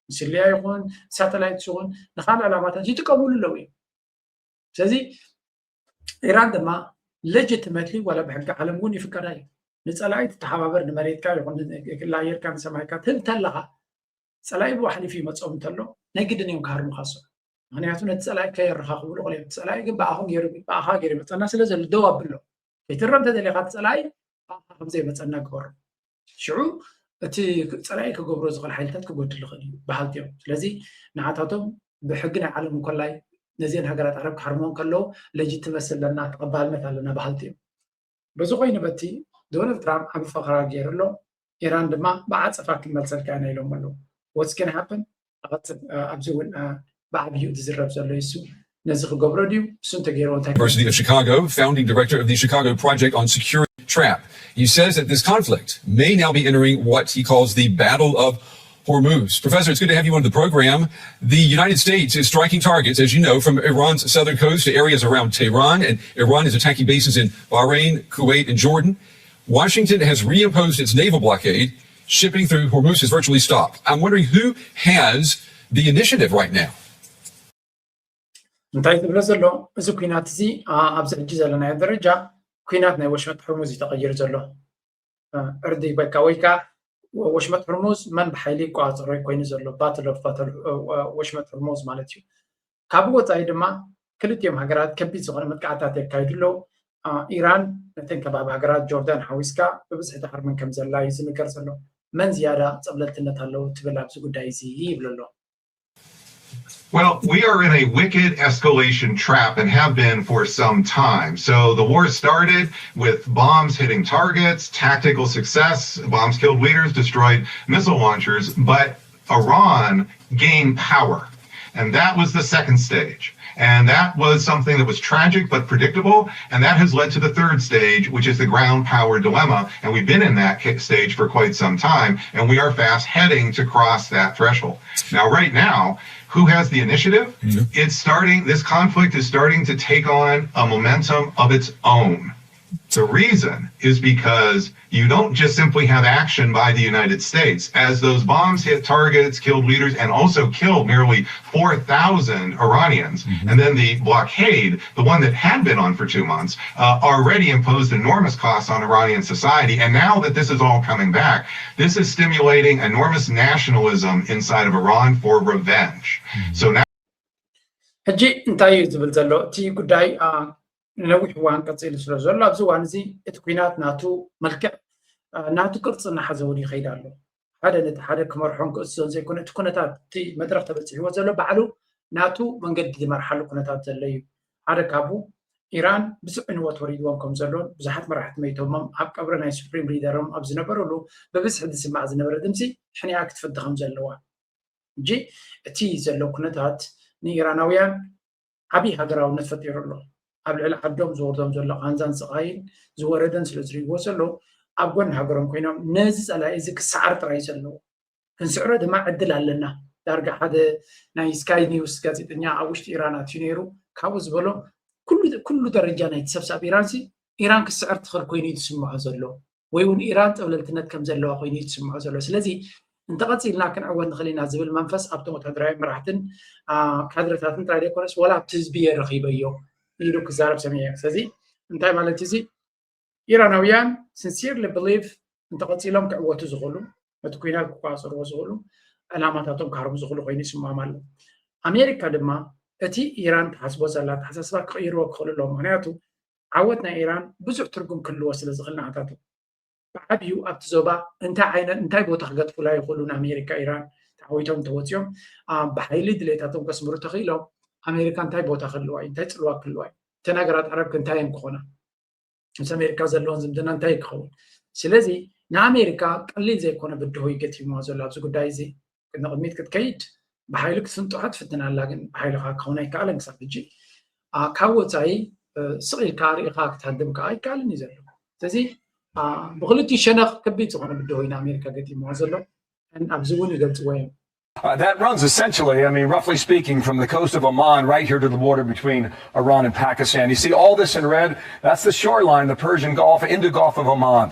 ምስልያ ይኹን ሳተላይት ይኹን ንካልእ ዕላማታት ይጥቀምሉ ኣለዉ እዮም። ስለዚ ኢራን ድማ ሌጅትመትሊ ዋላ ብሕጊ ዓለም እውን ይፍቀዳ እዩ። ንፀላኢ ትተሓባበር ንመሬትካ ይኹን ንላየርካ ንሰማይካ ትህብ እንተለኻ ፀላኢ ብኡ ሓሊፉ ይመፅኦም እንተሎ ናይ ግድን እዮም ክሃርሙካ እሶም። ምክንያቱ ነቲ ፀላኢ ከየረኻኽብሉ ክእል እዮም። እቲ ፀላኢ ግን ብኣኹም ገይሩ ብኣኻ ገይሩ ይመፀና ስለ ዘሎ ደው ኣብሎ። ከይትረም እንተደሊኻ እቲ ፀላኢ ብኣኻ ከምዘይመፀና ግበሮ። ሽዑ እቲ ፀላኢ ክገብሮ ዝኽእል ሓይልታት ክጎድል ይኽእል እዩ በሃልቲ እዮም። ስለዚ ንዓታቶም ብሕጊ ናይ ዓለም እንኮላይ ነዚአን ሃገራት ዓረብ ክሓርሞ እንከለዉ ሌጂትመሲ ኣለና፣ ተቐባልነት ኣለና በሃልቲ እዮም። በዚ ኮይኑ በቲ ዶናልድ ትራምፕ ዓቢ ፈኸራ ገይሩ ኣሎ። ኢራን ድማ ብዓጸፋ ክንመልሰልካ ኢና ኢሎም ኣለዉ። What's gonna happen? ኣብዚ እውን ብዓብዩ ዝዝረብ ዘሎ እሱ ነዚ ክገብሮ ድዩ? እሱ እንተገይርዎ እንታይ University of Chicago, founding director of the Chicago Project on Security Trap. He says that this conflict may now be entering what he calls the Battle of Hormuz. Professor, it's good to have you on the program. The United States is striking targets, as you know, from Iran's southern coast to areas around Tehran, and Iran is attacking bases in Bahrain, Kuwait, and Jordan. Washington has reimposed its naval blockade. Shipping through Hormuz has virtually stopped. I'm wondering who has the initiative right now. እንታይ ዝብሎ ዘሎ እዚ ኩናት እዚ ኣብዚ ሕጂ ዘለናዮ ደረጃ ኩናት ናይ ወሽመጥ ሕርሙዝ እዩ ተቐይሩ ዘሎ። እርዲ በቃ ወይ ከዓ ወሽመጥ ሕርሙዝ መን ብሓይሊ ይቆፃፀሮ ኮይኑ ዘሎ ባትል ኦፍ ባትል ወሽመጥ ሕርሙዝ ማለት እዩ። ካብ ወፃኢ ድማ ክልቲኦም ሃገራት ከቢድ ዝኾነ መጥቃዕታት የካይዱ ኣለዉ። ኢራን ነተን ከባቢ ሃገራት ጆርዳን ሓዊስካ ብብዝሒ ትሃርመን ከም ዘላ እዩ ዝንገር ዘሎ። መን ዝያዳ ፀብለልትነት ኣለዎ ትብል ኣብዚ ጉዳይ እዚ ይብል ኣሎ። Well, we are in a wicked escalation trap and have been for some time. So the war started with bombs hitting targets, tactical success, bombs killed leaders, destroyed missile launchers, but Iran gained power. And that was the second stage. And that was something that was tragic but predictable. And that has led to the third stage, which is the ground power dilemma. And we've been in that stage for quite some time. And we are fast heading to cross that threshold. Now, right now, who has the initiative? Mm-hmm. It's starting, this conflict is starting to take on a momentum of its own. The reason is because you don't just simply have action by the United States. As those bombs hit targets, killed leaders, and also killed nearly four thousand Iranians, mm-hmm. and then the blockade, the one that had been on for two months, uh, already imposed enormous costs on Iranian society. And now that this is all coming back, this is stimulating enormous nationalism inside of Iran for revenge. Mm-hmm. So now ሕጂ እንታይ እዩ ዝብል ዘሎ እቲ ጉዳይ ነዊሕ እዋን ቀፂሉ ስለ ዘሎ ኣብዚ እዋን እዚ እቲ ኩናት ናቱ መልክዕ ናቱ ቅርፂ እናሓዘ እውን ይኸይድ ኣሎ። ሓደ ነቲ ሓደ ክመርሖን ክእስዞን ዘይኮነ እቲ ኩነታት እቲ መድረክ ተበፂሕዎ ዘሎ ባዕሉ ናቱ መንገዲ ዝመርሓሉ ኩነታት ዘሎ እዩ። ሓደ ካብኡ ኢራን ብዙሕ ዕንወት ወሪድዎም ከም ዘሎን ብዙሓት መራሕቲ መይቶሞም ኣብ ቀብሪ ናይ ሱፕሪም ሊደሮም ኣብ ዝነበረሉ ብብዝሒ ዝስማዕ ዝነበረ ድምፂ ሕኒኣ ክትፈዲ ከም ዘለዋ እንጂ እቲ ዘሎ ኩነታት ንኢራናውያን ዓብዪ ሃገራውነት ፈጢሩ ኣሎ። ኣብ ልዕሊ ዓዶም ዝወርዶም ዘሎ ቃንዛን ስቓይን ዝወረደን ስለ ዝርእይዎ ዘሎ ኣብ ጎኒ ሃገሮም ኮይኖም ነዚ ጸላኢ እዚ ክሰዓር ጥራይ ዘለዎ። ክንስዕሮ ድማ ዕድል ኣለና። ዳርጋ ሓደ ናይ ስካይ ኒውስ ጋዜጠኛ ኣብ ውሽጢ ኢራን ኣትዩ ነይሩ። ካብኡ ዝበሎ ኩሉ ደረጃ ናይቲ ሰብሳብ ኢራን ሲ ኢራን ክስዕር ትኽእል ኮይኑ እዩ ዝስምዖ ዘሎ፣ ወይ እውን ኢራን ጠብለልትነት ከም ዘለዋ ኮይኑ እዩ ዝስምዖ ዘሎ። ስለዚ እንተቐፂልና ክንዕወት ንኽእል ኢና ዝብል መንፈስ ኣብቶም ወታደራዊ መራሕትን ካድረታትን ጥራይ ዘይኮነስ ዋላ ኣብቲ ህዝቢ እየ ረኺበዮ ኢሉ ክዛረብ ሰሚዐ። ስለዚ እንታይ ማለት እዚ ኢራናውያን sincerely believe እንተቐፂሎም ክዕወቱ ዝኽእሉ፣ ነቲ ኩናት ክቋፀርዎ ዝኽእሉ ዕላማታቶም ክሃርሙ ዝኽእሉ ኮይኑ ይስምዖም ኣሎ። ኣሜሪካ ድማ እቲ ኢራን ትሓስቦ ዘላ ኣተሓሳስባ ክቕይርዎ ክኽእሉ ኣለዎም። ምክንያቱ ዓወት ናይ ኢራን ብዙሕ ትርጉም ክህልዎ ስለ ዝኽእል ንዓታቱ ብዓብዩ ኣብቲ ዞባ እንታይ ዓይነት እንታይ ቦታ ክገጥፉላ ይኽእሉ ንኣሜሪካ ኢራን ተዓዊቶም እንተወፂኦም ብሓይሊ ድሌታቶም ከስምሩ ተኽኢሎም ኣሜሪካ እንታይ ቦታ ክህልዋ እዩ እንታይ ፅልዋ ክህልዋ እዩ እተ ነገራት ዓረብ ክንታይ እዮም ክኾና ምስ ኣሜሪካ ዘለዎን ዝምድና እንታይ ክኸውን ስለዚ ንኣሜሪካ ቀሊል ዘይኮነ ብድሆ ይገጢምዋ ዘሎ ኣብዚ ጉዳይ እዚ ንቕድሚት ክትከይድ ብሓይሊ ክትፍንጥሖ ትፍትን ኣላ ግን ብሓይልኻ ክኸውን ኣይከኣለን ክሳብ ሕጂ ካብ ወፃኢ ስቕ ኢልካ ርኢኻ ክትሃድም ከዓ ኣይከኣልን እዩ ዘሎ ስለዚ ብክልቲኡ ሸነኽ ከቢድ ዝኾነ ብድሆ እዩ ንኣሜሪካ ገጢምዋ ዘሎ ኣብዚ እውን ይገልፅዎ እዮም Uh, that runs essentially, I mean, roughly speaking, from the coast of Oman right here to the border between Iran and Pakistan. You see all this in red? That's the shoreline, the Persian Gulf, into Gulf of Oman.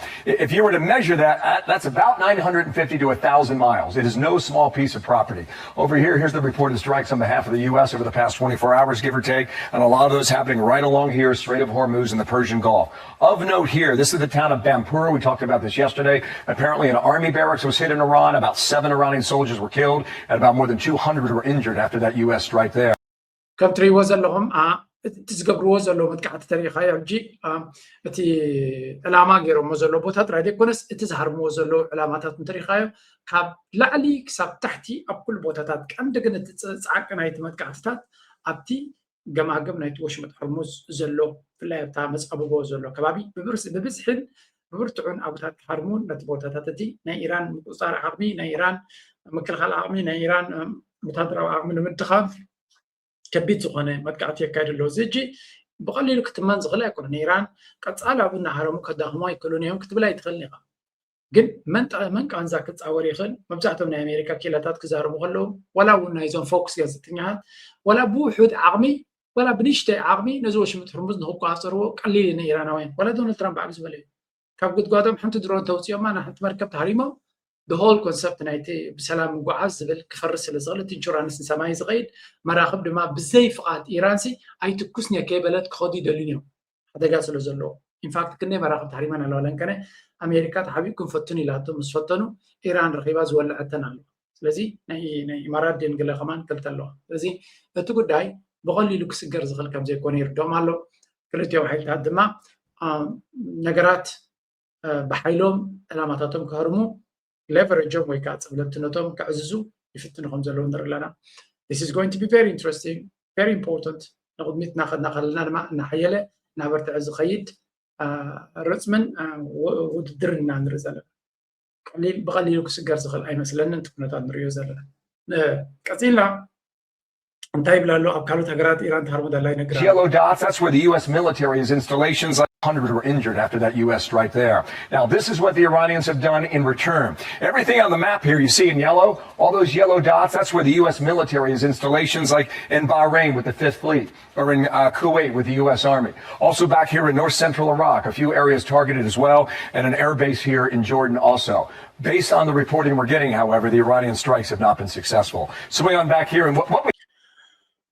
If you were to measure that, that's about nine hundred fifty to one thousand miles. It is no small piece of property. Over here, here's the reported strikes on behalf of the U S over the past twenty-four hours, give or take, and a lot of those happening right along here, Strait of Hormuz and the Persian Gulf. Of note here, this is the town of Bampur. We talked about this yesterday. Apparently, an army barracks was hit in Iran. About seven Iranian soldiers were killed and about more than two hundred were injured after that U S strike there. ከም ትሪእዎ ዘለኹም እቲ ዝገብርዎ ዘለዉ መጥቃዕቲ ተሪኢኻዮ ሕጂ እቲ ዕላማ ገይሮሞ ዘለዉ ቦታ ጥራይ ዘይኮነስ እቲ ዝሃርምዎ ዘለዉ ዕላማታት እንተሪኢኻዮ ካብ ላዕሊ ክሳብ ታሕቲ ኣብ ኩሉ ቦታታት ቀንዲ ግን እቲ ፃዕቂ ናይቲ መጥቃዕትታት ኣብቲ ገማግም ናይቲ ወሽመጥ ሕርሙዝ ዘሎ ብፍላይ ኣብታ መፃብቦ ዘሎ ከባቢ ብብዝሒን ብብርትዑን ኣብታት ክሃርሙን ነቲ ቦታታት እቲ ናይ ኢራን ምቁፅፃር ዓቕሚ ናይ ኢራን ምክልኻል ዓቕሚ ናይ ኢራን ወታደራዊ ዓቕሚ ንምድኻም ከቢድ ዝኾነ መጥቃዕቲ የካይድ ኣለዉ እዚ እጂ ብቐሊሉ ክትመን ዝኽእል ኣይኮነ ንኢራን ቀፃል ኣብ እናሃረሙ ከዳኽሞ ኣይክእሉን እዮም ክትብል ኣይትኽእልን ኢኻ ግን መን ቃንዛ ክፃወር ይኽእል መብዛሕቶም ናይ ኣሜሪካ ኪላታት ክዛረቡ ከለዉ ዋላ እውን ናይዞም ፎክስ ጋዜጠኛታት ዋላ ብውሑድ ዓቕሚ ዋላ ብንሽተይ ዓቕሚ ነዚ ወሽመጥ ሕርሙዝ ንክቆፃፀርዎ ቀሊል እዩ ንኢራናውያን ዋላ ዶናልድ ትራምፕ ባዕሉ ዝበለ እዩ ካብ ጉድጓዶም ሓንቲ ድሮን ተውፅኦማ ንሓንቲ መርከብ ተሃሪሞም the whole concept ናይቲ ብሰላም ምጉዓዝ ዝብል ክፈርስ ስለ ዝኽእል እቲ ኢንሹራንስ ንሰማይ ዝኸይድ መራኽብ ድማ ብዘይ ፍቓድ ኢራንሲ ኣይትኩስን እየ ከይበለት ክኸዱ ይደልዩን እዮም ሓደጋ ስለ ዘለዎ ኢንፋክት ክንደይ መራኽብ ተሃሪመን ኣለዋ ለንከነ ኣሜሪካ ተሓቢኡ ክንፈቱን ኢላቶ ምስ ፈተኑ ኢራን ረኺባ ዝወለዐተን ኣለዋ ስለዚ ናይ ኢማራት ድን ግለ ከማን ክልተ ኣለዋ ስለዚ እቲ ጉዳይ ብቐሊሉ ክስገር ዝኽእል ከም ዘይኮነ ይርድኦም ኣሎ ክልቲኦም ሓይልታት ድማ ነገራት ብሓይሎም ዕላማታቶም ክሃርሙ ሌቨሬጆም ወይ ከዓ ፀብለልትነቶም ከዕዝዙ ይፍትኑ ከም ዘለዉ ንርኢ ኣለና this is going to be very interesting very important ንቕድሚት እናኸድና ከለና ድማ እናሓየለ እናበርትዐ ዝኸይድ ርፅምን ውድድርን ኢና ንርኢ ዘለና ቀሊል ብቐሊሉ ክስገር ዝኽእል ኣይመስለንን እቲ ኩነታት ንሪኦ ዘለና ቀፂልና እንታይ ይብላ ኣሎ ኣብ ካልኦት ሃገራት ኢራን ትሃርሙ ዘላ ይነግር Yellow dots, that's where the U S military is installations like hundred were injured after that U S strike there. Now, this is what the Iranians have done in return. Everything on the map here you see in yellow, all those yellow dots, that's where the U S military is installations like in Bahrain with the Fifth Fleet. or in uh, Kuwait with the U S Army. Also back here in north central Iraq, a few areas targeted as well, and an air base here in Jordan also. Based on the reporting we're getting, however, the Iranian strikes have not been successful. So we on back here, and what, what we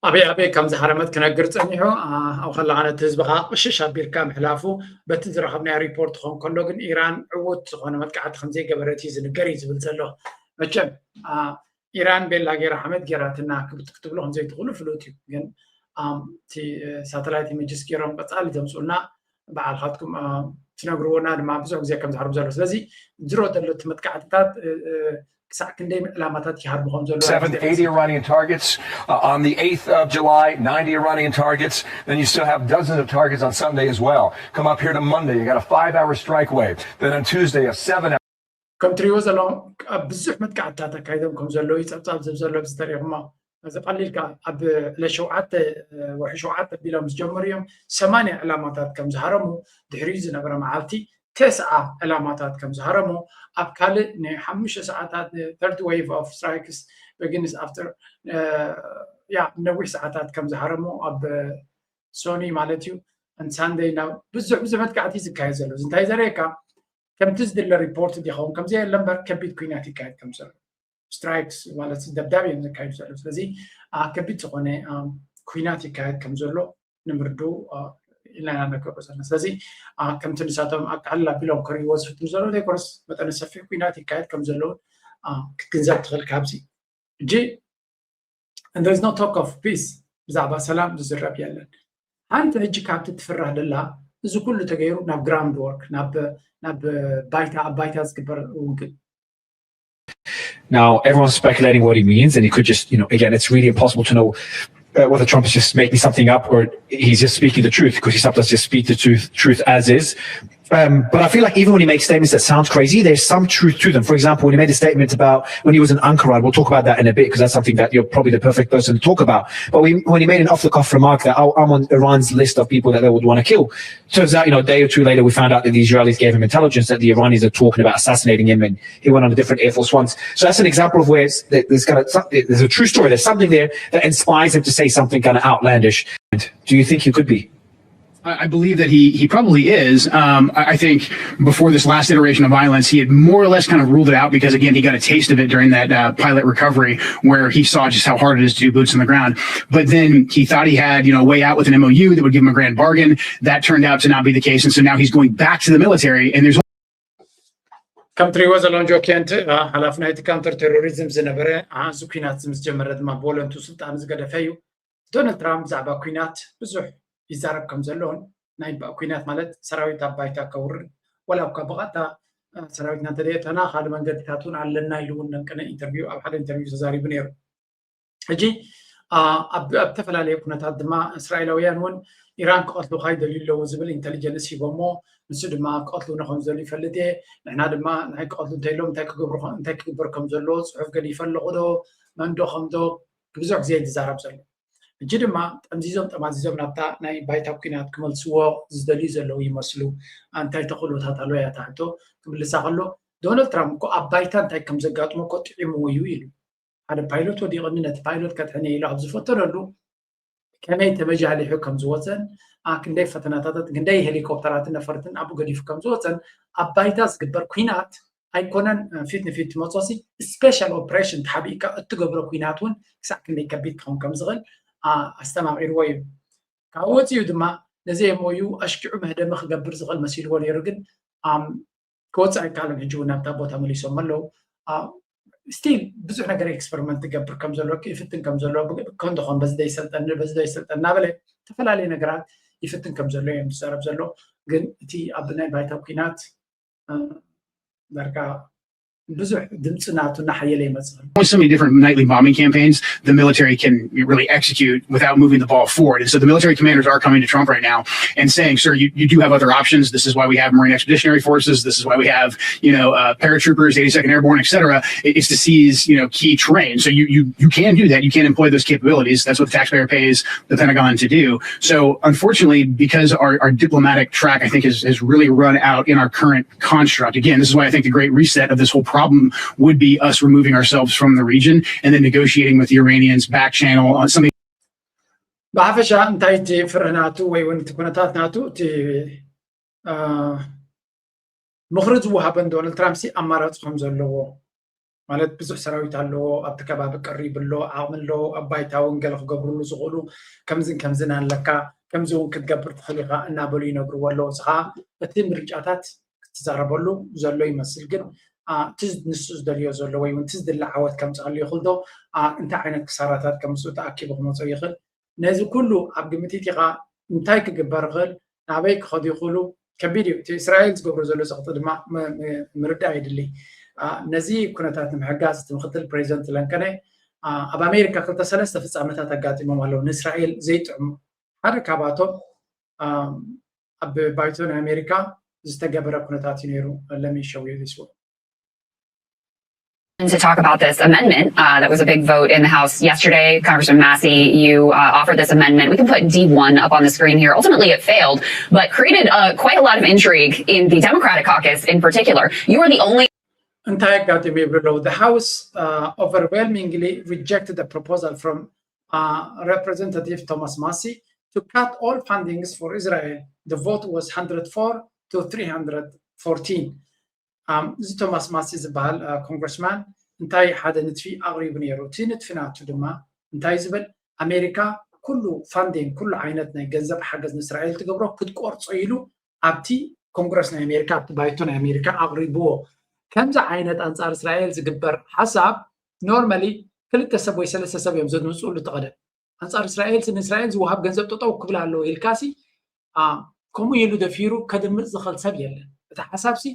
ኣበይ ኣበይ ከም ዝሃረመት ክነግር ፀኒሑ ኣብ ከለካ ነቲ ህዝብካ ቅሽሽ ኣቢልካ ምሕላፉ በቲ ዝረኸብናዮ ሪፖርት ክኸውን ከሎ ግን ኢራን ዕዉት ዝኾነ መጥቃዕቲ ከም ዘይገበረት እዩ ዝንገር እዩ ዝብል ዘሎ መቸም ኢራን ቤላ ገይራ ሓመድ ገይራትና ክትብሉ ከም ዘይትኽእሉ ፍሉጥ እዩ ግን እቲ ሳተላይት ኢሜጅስ ገይሮም ቀፃሊ ዘምፅኡልና በዓልካትኩም ትነግርዎና ድማ ብዙሕ ግዜ ከም ዝሃርሙ ዘሎ ስለዚ ዝሮ ዘሎ እቲ መጥቃዕትታት ክሳዕ ክንደይ ዕላማታት ይሃርሙ ከም ዘሎ Seventh, eighty Iranian targets. Uh, on the eighth of July, ninety Iranian targets. Then you still have dozens of targets on Sunday as well. Come up here to Monday, you got a five hour strike wave. Then on Tuesday, a seven hour. ከም ትሪእዎ ዘለኹም ኣብ ብዙሕ መጥቃዕትታት ኣካይዶም ከም ዘለዉ እዩ ፀብፃብ ዝብ ዘሎ ኣብዚ ተሪእኹሞ እዚ ቀሊልካ ኣብ ዕለት ሸውዓተ ወርሒ ሸውዓተ ኣቢሎም ዝጀመሩ እዮም ሰማንያ ዕላማታት ከም ዝሃረሙ ድሕሪኡ ዝነበረ መዓልቲ ተስዓ ዕላማታት ከም ዝሃረሞ፣ ኣብ ካልእ ንሓሙሽተ ሰዓታት third wave of strikes begins after ያ ነዊሕ ሰዓታት ከም ዝሃረሞ ኣብ ሶኒ ማለት እዩ። ሳንደይ ናብ ብዙሕ ብዙሕ መጥቃዕቲ ዝካየድ ዘሎ እዚ እንታይ ዘርእየካ ከምቲ ዝድለ ሪፖርት ዲኸውን ከምዚ የለ እምበር ከቢድ ኩናት ይካየድ ከም ዘሎ ስትራይክስ ማለት ደብዳብ እዮም ዘካየዱ ዘሎ። ስለዚ ከቢድ ዝኾነ ኩናት ይካየድ ከም ዘሎ ንምርዱ ኢልና ኢና ንገብሮ ዘለና። ስለዚ ከምቲ ንሳቶም ኣቃልል ኣቢሎም ክርእይዎ ዝፍትኑ ዘለዉ ዘይኮነስ መጠነ ሰፊሕ ኩናት ይካየድ ከም ዘለውን ክትግንዘብ ትኽእል ካብዚ ሕጂ there is no talk of peace ብዛዕባ ሰላም ዝዝረብ የለን። ሓንቲ ሕጂ ካብቲ ትፍራህ ደላ እዚ ኩሉ ተገይሩ ናብ ግራውንድ ወርክ ናብ ባይታ ኣብ ባይታ ዝግበር ውግእ Now everyone's speculating what he means, and he could just, you know, again, it's really impossible to know uh, whether Trump is just making something up or he's just speaking the truth, because he sometimes just speaks the truth, truth as is. Um, but I feel like even when he makes statements that sound crazy, there's some truth to them. For example, when he made a statement about when he was in Ankara, and we'll talk about that in a bit because that's something that you're probably the perfect person to talk about. But we, when he made an off-the-cuff remark that, oh, I'm on Iran's list of people that they would want to kill, turns out, you know, a day or two later, we found out that the Israelis gave him intelligence that the Iranians are talking about assassinating him, and he went on a different Air Force One. So that's an example of where there's got a, there's a true story. There's something there that inspires him to say something kind of outlandish. Do you think he could be? I believe that he he probably is. Um, I think before this last iteration of violence, he had more or less kind of ruled it out because again, he got a taste of it during that uh, pilot recovery, where he saw just how hard it is to do boots on the ground. But then he thought he had, you know, a way out with an M O U that would give him a grand bargain. That turned out to not be the case, and so now he's going back to the military. And there's ከም ትሪእዎ ዘለኹም ጆ ኬንት ሓላፊ ናይቲ ካውንተር ቴሮሪዝም ዝነበረ፣ እዚ ኩናት ምስ ጀመረ ድማ ብወለንቱ ስልጣኑ ዝገደፈ እዩ። ዶናልድ ትራምፕ ብዛዕባ ኩናት ብዙሕ ይዛረብ ከም ዘሎን ናይ ኩናት ማለት ሰራዊት ኣብ ባይታ ከውርድ ዋላ እኳ ብቐጥታ ሰራዊትና እንተዘየእተና ካልእ መንገድታት እውን ኣለና ኢሉ እውን ነንቀነ ኢንተርቪው ኣብ ሓደ ኢንተርቪው ተዛሪቡ ነይሩ። ሕጂ ኣብ ኣብ ዝተፈላለየ ኩነታት ድማ እስራኤላውያን እውን ኢራን ክቐትሉኻ ይደልዩ ኣለዉ ዝብል ኢንተሊጀንስ ሂቦሞ። ንሱ ድማ ክቐትሉኒ ከም ዝደልዩ ይፈልጥ እየ። ንሕና ድማ ንዓይ ክቐትሉ እንተኢሎም እንታይ ክገብሩ እንታይ ክግበር ከም ዘለዎ ፅሑፍ ገዲፈ ኣለኹ ዶ መንዶ ከምዶ ብዙሕ ግዜ ዝዛረብ ዘሎ። ሕጂ ድማ ጠምዚዞም ጠማዚዞም ናብታ ናይ ባይታ ኩናት ክመልስዎ ዝደልዩ ዘለዉ ይመስሉ። እንታይ ተኽእሎታት ኣሎ እያ እታ ሕቶ ክምልሳ ከሎ ዶናልድ ትራምፕ እኮ ኣብ ባይታ እንታይ ከም ዘጋጥሞ እኮ ጥዒምዎ እዩ ኢሉ። ሓደ ፓይሎት ወዲቑኒ ነቲ ፓይሎት ከድሕን እየ ኢሉ ኣብ ዝፈተነሉ ከመይ ተመጃሊሑ ከም ዝወፀን ክንደይ ፈተናታትን ክንደይ ሄሊኮፕተራትን ነፈርትን ኣብኡ ገዲፉ ከም ዝወፀን ኣብ ባይታ ዝግበር ኩናት ኣይኮነን ፊት ንፊት ትመፅኦሲ ስፔሻል ኦፕሬሽን ተሓቢእካ እትገብሮ ኩናት እውን ክሳዕ ክንደይ ከቢድ ክኸውን ከም ዝኽእል ኣስተማቒርዎ እዩ። ካብ ወፂኡ ድማ ነዚ ኤምኦዩ ኣሽኪዑ መህደሚ ክገብር ዝኽእል መሲልዎ ነይሩ ግን ክወፅእ ኣይከኣለን። ሕጂ እውን ናብታ ቦታ መሊሶም ኣለዉ። ስቲል ብዙሕ ነገር ኤክስፐሪመንት ትገብር ከም ዘሎ ይፍትን ከም ዘሎ ከንዶ ከም በዚ ደይሰልጠኒ በዚ ደይሰልጠን እናበለ ዝተፈላለዩ ነገራት ይፍትን ከም ዘሎ እዮም ዝዛረብ ዘሎ። ግን እቲ ኣብ ናይ ባይታ ኩናት ዳርጋ ብዙሕ ድምፂ ናቱ እናሓየለ ይመፅእ። So many different nightly bombing campaigns the military can really execute without moving the ball forward. And so the military commanders are coming to Trump right now and saying, sir, you, you do have other options. This is why we have Marine Expeditionary Forces. This is why we have, you know, uh, paratroopers, eighty-second Airborne, et cetera. It's to seize, you know, key terrain. So you, you, you can do that. You can employ those capabilities. That's what the taxpayer pays the Pentagon to do. So unfortunately, because our, our diplomatic track, I think, has, has really run out in our current construct. Again, this is why I think the great reset of this whole problem would be us removing ourselves from the region and then negotiating with the Iranians back channel on something. ብሓፈሻ እንታይ እቲ ፍርህ ናቱ ወይ እውን እቲ ኩነታት ናቱ እቲ ምኽሪ ዝወሃበን ዶናልድ ትራምፕ ሲ ኣማራፂ ከም ዘለዎ ማለት ብዙሕ ሰራዊት ኣለዎ ኣብቲ ከባቢ ቀሪቡ ኣሎ ዓቕሚ ኣለዎ ኣብ ባይታ እውን ገለ ክገብርሉ ዝኽእሉ ከምዝን ከምዝን ኣለካ ከምዚ እውን ክትገብር ትኽእል ኢኻ እናበሉ ይነግርዎ ኣለዉ እዚ ከዓ እቲ ምርጫታት ክትዛረበሉ ዘሎ ይመስል ግን እቲ ንሱ ዝደልዮ ዘሎ ወይ እውን እቲ ዝድለ ዓወት ከምፅኣሉ ይኽእል ዶ እንታይ ዓይነት ክሳራታት ከም ምስኡ ተኣኪቡ ክመፅኦ ይኽእል ነዚ ኩሉ ኣብ ግምት ኢኻ እንታይ ክግበር ይኽእል ናበይ ክኸዱ ይኽእሉ ከቢድ እዩ እቲ እስራኤል ዝገብሮ ዘሎ ዘቕጢ ድማ ምርዳእ የድሊ ነዚ ኩነታት ንምሕጋዝ እቲ ምክትል ፕሬዚደንት ለንከነ ኣብ ኣሜሪካ ክልተ ሰለስተ ፍፃመታት ኣጋጢሞም ኣለዉ ንእስራኤል ዘይጥዕሙ ሓደ ካብኣቶም ኣብ ባይቶ ናይ ኣሜሪካ ዝተገበረ ኩነታት እዩ ነይሩ ለሚሸው ይስወ to talk about this amendment uh, that was a big vote in the House yesterday. Congressman Massie, you uh, offered this amendment. We can put D one up on the screen here. Ultimately, it failed, but created uh, quite a lot of intrigue in the Democratic caucus in particular. You are the only እንታይ ኣጋጢሙ ይብሉ ኣለዉ። The House uh, overwhelmingly rejected the proposal from uh, Representative Thomas Massie to cut all fundings for Israel. The vote was one hundred four to three hundred fourteen. Um, እዚ ቶማስ ማሲ ዝበሃል ኮንግረስማን እንታይ ሓደ ንጥፊ ኣቕሪቡ ነይሩ። እቲ ንጥፊ ናቱ ድማ እንታይ ዝብል፣ ኣሜሪካ ኩሉ ፋንዲንግ፣ ኩሉ ዓይነት ናይ ገንዘብ ሓገዝ ንእስራኤል ትገብሮ ክትቆርጾ ኢሉ ኣብቲ ኮንግረስ ናይ ኣሜሪካ፣ ኣብቲ ባይቶ ናይ ኣሜሪካ ኣቕሪብዎ። ከምዚ ዓይነት ኣንጻር እስራኤል ዝግበር ሓሳብ ኖርማሊ ክልተ ሰብ ወይ ሰለስተ ሰብ እዮም ዘድምፅሉ። እቲ ቀደም ኣንጻር እስራኤል ንእስራኤል ዝወሃብ ገንዘብ ጠጠው ክብል ኣለዎ ኢልካሲ ከምኡ ኢሉ ደፊሩ ከድምፅ ዝኽእል ሰብ የለን። እቲ ሓሳብሲ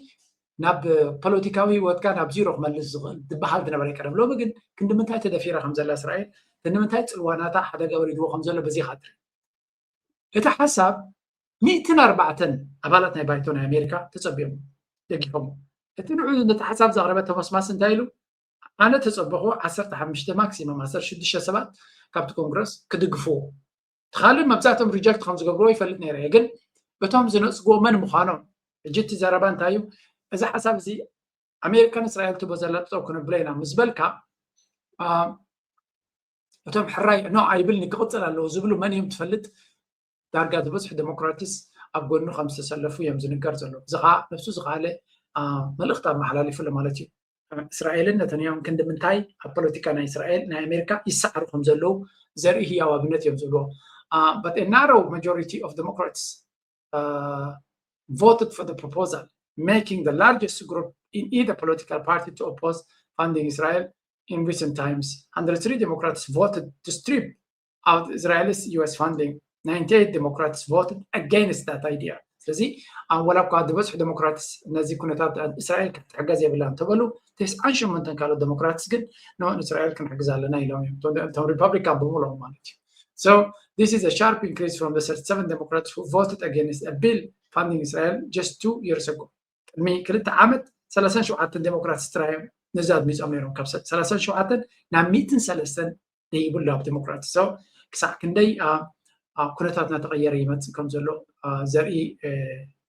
ናብ ፖለቲካዊ ህይወትካ ናብ ዚሮ ክመልስ ዝኽእል ዝበሃል ዝነበረ ቀደም። ሎሚ ግን ክንዲ ምንታይ ተደፊራ ከም ዘላ እስራኤል፣ ክንዲ ምንታይ ፅልዋ ናታ ሓደጋ ወሪድዎ ከም ዘሎ በዚኻ ትርኢ። እቲ ሓሳብ ሚእትን ኣርባዕተን ኣባላት ናይ ባይቶ ናይ ኣሜሪካ ተጸቢዮም ደጊፎም። እቲ ንዑ ነቲ ሓሳብ ዘቕረበ ቶማስ ማስ እንታይ ኢሉ? ኣነ ተጸበኹ ዓሰርተ ሓሙሽተ ማክሲመም ዓሰርተ ሽዱሽተ ሰባት ካብቲ ኮንግረስ ክድግፍዎ። እቲ ካልእ መብዛሕትኦም ሪጀክት ከም ዝገብርዎ ይፈልጥ ነይረ እየ፣ ግን እቶም ዝነጽግዎ መን ምዃኖም። ሕጂ እቲ ዘረባ እንታይ እዩ? እዚ ሓሳብ እዚ ኣሜሪካን እስራኤል ትቦ ዘላ ጠጠው ክነብሎ ኢና ምስ በልካ እቶም ሕራይ ኖ ኣይብልኒ ክቕፅል ኣለዎ ዝብሉ መን እዮም ትፈልጥ? ዳርጋ ዝበዝሑ ዴሞክራትስ ኣብ ጎኑ ከም ዝተሰለፉ እዮም ዝንገር ዘሎ። እዚ ከዓ ነብሱ ዝኸኣለ መልእኽቲ ኣመሓላሊፉ ኣሎ ማለት እዩ። እስራኤልን ነተንያሁን ክንዲ ምንታይ ኣብ ፖለቲካ ናይ እስራኤል ናይ ኣሜሪካ ይሰዓሩ ከም ዘለዉ ዘርኢ ህያው ኣብነት እዮም ዝብልዎ። But a narrow majority of Democrats uh, voted for the proposal, making the largest group in either political party to oppose funding Israel in recent times. One hundred three Democrats voted to strip out Israel's U S funding. Ninety-eight Democrats voted against that idea. ስለዚ ወላ እኳ ዝበዝሑ ዴሞክራትስ ነዚ ኩነታት እስራኤል ክትሕገዝ የብላ እንተበሉ፣ ተስዓን ሸሞንተን ካልኦት ዴሞክራትስ ግን ኖ ንእስራኤል ክንሕግዝ ኣለና ኢሎም እዮም። እቶም ሪፐብሊካን ብምሎም ማለት እዩ። So this is a sharp increase from the thirty-seven Democrats who voted against a bill funding Israel just two years ago. ቅድሚ ክልተ ዓመት ሰላሳን ሸውዓተን ዴሞክራትስ ጥራይ እዮም ነዚ ኣድሚፆም ነይሮም። ካብ ሰላሳን ሸውዓተን ናብ ሚእትን ሰለስተን ደይብሉ ኣብ ዴሞክራትስ። So ክሳዕ ክንደይ ኩነታት እናተቐየረ ይመፅእ ከም ዘሎ ዘርኢ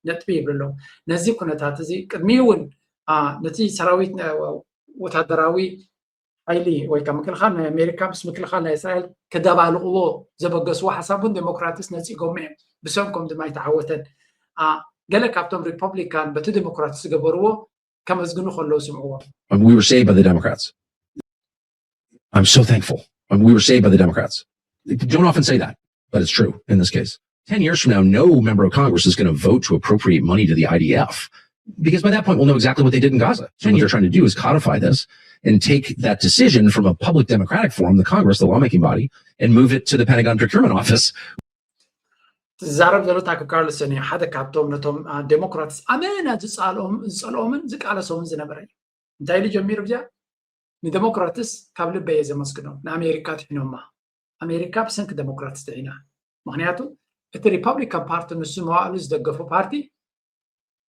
ነጥቢ ይብሉ ኣለዉ። ነዚ ኩነታት እዚ ቅድሚ እውን ነቲ ሰራዊት ወታደራዊ ሓይሊ ወይ ከዓ ምክልኻል ናይ ኣሜሪካ ምስ ምክልኻል ናይ እስራኤል ክደባልቕዎ ዘበገስዎ ሓሳብ እውን ዴሞክራትስ ነፂጎም እዮም። ብሰንኮም ድማ ኣይተዓወተን። ገለ ካብቶም ሪፐብሊካን በቲ ዴሞክራትስ ዝገበርዎ ከመስግኑ ከለዉ ስምዕዎም። We were saved by the Democrats. I'm so thankful. We were saved by the Democrats. Don't often say that, but it's true in this case. Ten years from now, no member of Congress is going to vote to appropriate money to the I D F because by that point, we'll know exactly what they did in Gaza. So what they're trying to do is codify this and take that decision from a public democratic forum, the Congress, the lawmaking body, and move it to the Pentagon Procurement Office. ዝዛረብ ዘሎ ታከር ካርልሰን እዩ። ሓደ ካብቶም ነቶም ዴሞክራትስ ኣመና ዝፀልኦምን ዝቃለሶምን ዝነበረ እዩ። እንታይ ኢሉ ጀሚሩ? ብዚኣ ንዴሞክራትስ ካብ ልበይ እየ ዘመስግኖም። ንኣሜሪካ ጥሒኖማ። ኣሜሪካ ብሰንኪ ዴሞክራትስ ጥሒና። ምክንያቱ እቲ ሪፐብሊካን ፓርቲ ንሱ መዋእሉ ዝደገፎ ፓርቲ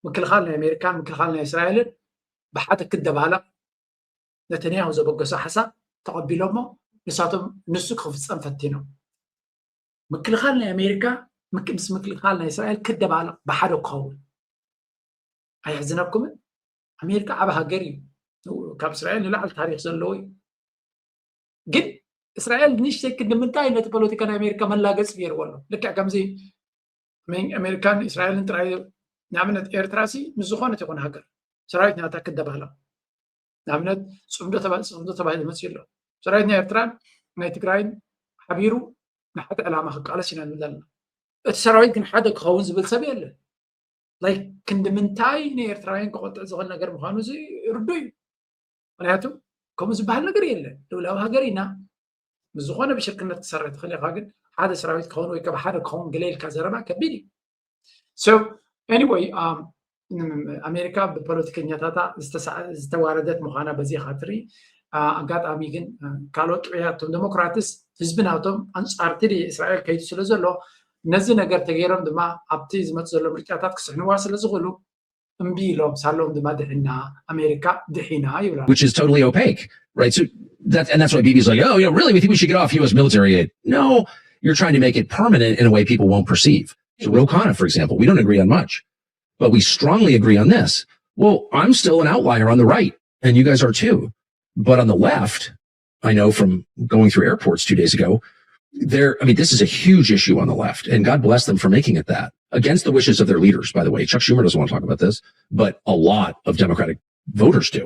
ምክልኻል ናይ ኣሜሪካን ምክልኻል ናይ እስራኤልን ብሓደ ክደባለቕ ነተንያሁ ዘበገሶ ሓሳብ ተቐቢሎሞ ንሳቶም ንሱ ክፍፀም ፈቲኖም። ምክልኻል ናይ ኣሜሪካ ምስ ምክልኻል ናይ እስራኤል ክደባለቕ ብሓደ ክኸውን ኣየሕዝነኩምን? ኣሜሪካ ዓብ ሃገር እዩ። ካብ እስራኤል ንላዕሊ ታሪክ ዘለዎ እዩ። ግን እስራኤል ንእሽተይ ክንዲ ምንታይ ነቲ ፖለቲካ ናይ ኣሜሪካ መላገፂ ገይርዎ ኣሎ። ልክዕ ከምዚ ኣሜሪካን እስራኤልን ጥራይ ንኣብነት ኤርትራ ሲ ምስ ዝኾነት ይኹን ሃገር ሰራዊት ናታ ክደባለቕ ንኣብነት ፅምዶ ተባሂሉ መፅኡ ኣሎ። ሰራዊት ናይ ኤርትራን ናይ ትግራይን ሓቢሩ ንሓደ ዕላማ ክቃለስ ኢና ንብል ኣለና። እቲ ሰራዊት ግን ሓደ ክኸውን ዝብል ሰብ የለን። ላይክ ክንዲ ምንታይ ንኤርትራውያን ክቆጥዕ ዝኽእል ነገር ምዃኑ እዚ ርዱእ እዩ። ምክንያቱ ከምኡ ዝበሃል ነገር የለን። ልኡላዊ ሃገር ኢና። ምስ ዝኾነ ብሽርክነት ክሰርሕ ትኽእል ኢኻ፣ ግን ሓደ ሰራዊት ክኸውን ወይ ከዓ ሓደ ክኸውን ገለ ኢልካ ዘረባ ከቢድ እዩ። So anyway ኣሜሪካ ብፖለቲከኛታታ ዝተዋረደት ምዃና በዚ ኢኻ ትርኢ። ኣጋጣሚ ግን ካልኦት ጥዑያት እቶም ዴሞክራትስ ህዝቢ ናቶም ኣንፃርቲ እስራኤል ከይዱ ስለ ዘሎ ነዚ ነገር ተገይሮም ድማ ኣብቲ ዝመፅ ዘሎ ምርጫታት ክስሕንዋ ስለ ዝኽእሉ እምቢ ኢሎም ሳሎም ድማ ድሕና ኣሜሪካ ድሒና ይብላ። Which is totally opaque, right? So that and that's why Bibi's like, oh, you know, really, we think we should get off U S military aid. No, you're trying to make it permanent in a way people won't perceive. So Ro Khanna, for example, we don't agree on much, but we strongly agree on this. Well, I'm still an outlier on the right, and you guys are too. But on the left, I know from going through airports two days ago, there, I mean, this is a huge issue on the left, and God bless them for making it that against the wishes of their leaders, by the way. Chuck Schumer doesn't want to talk about this, but a lot of Democratic voters do.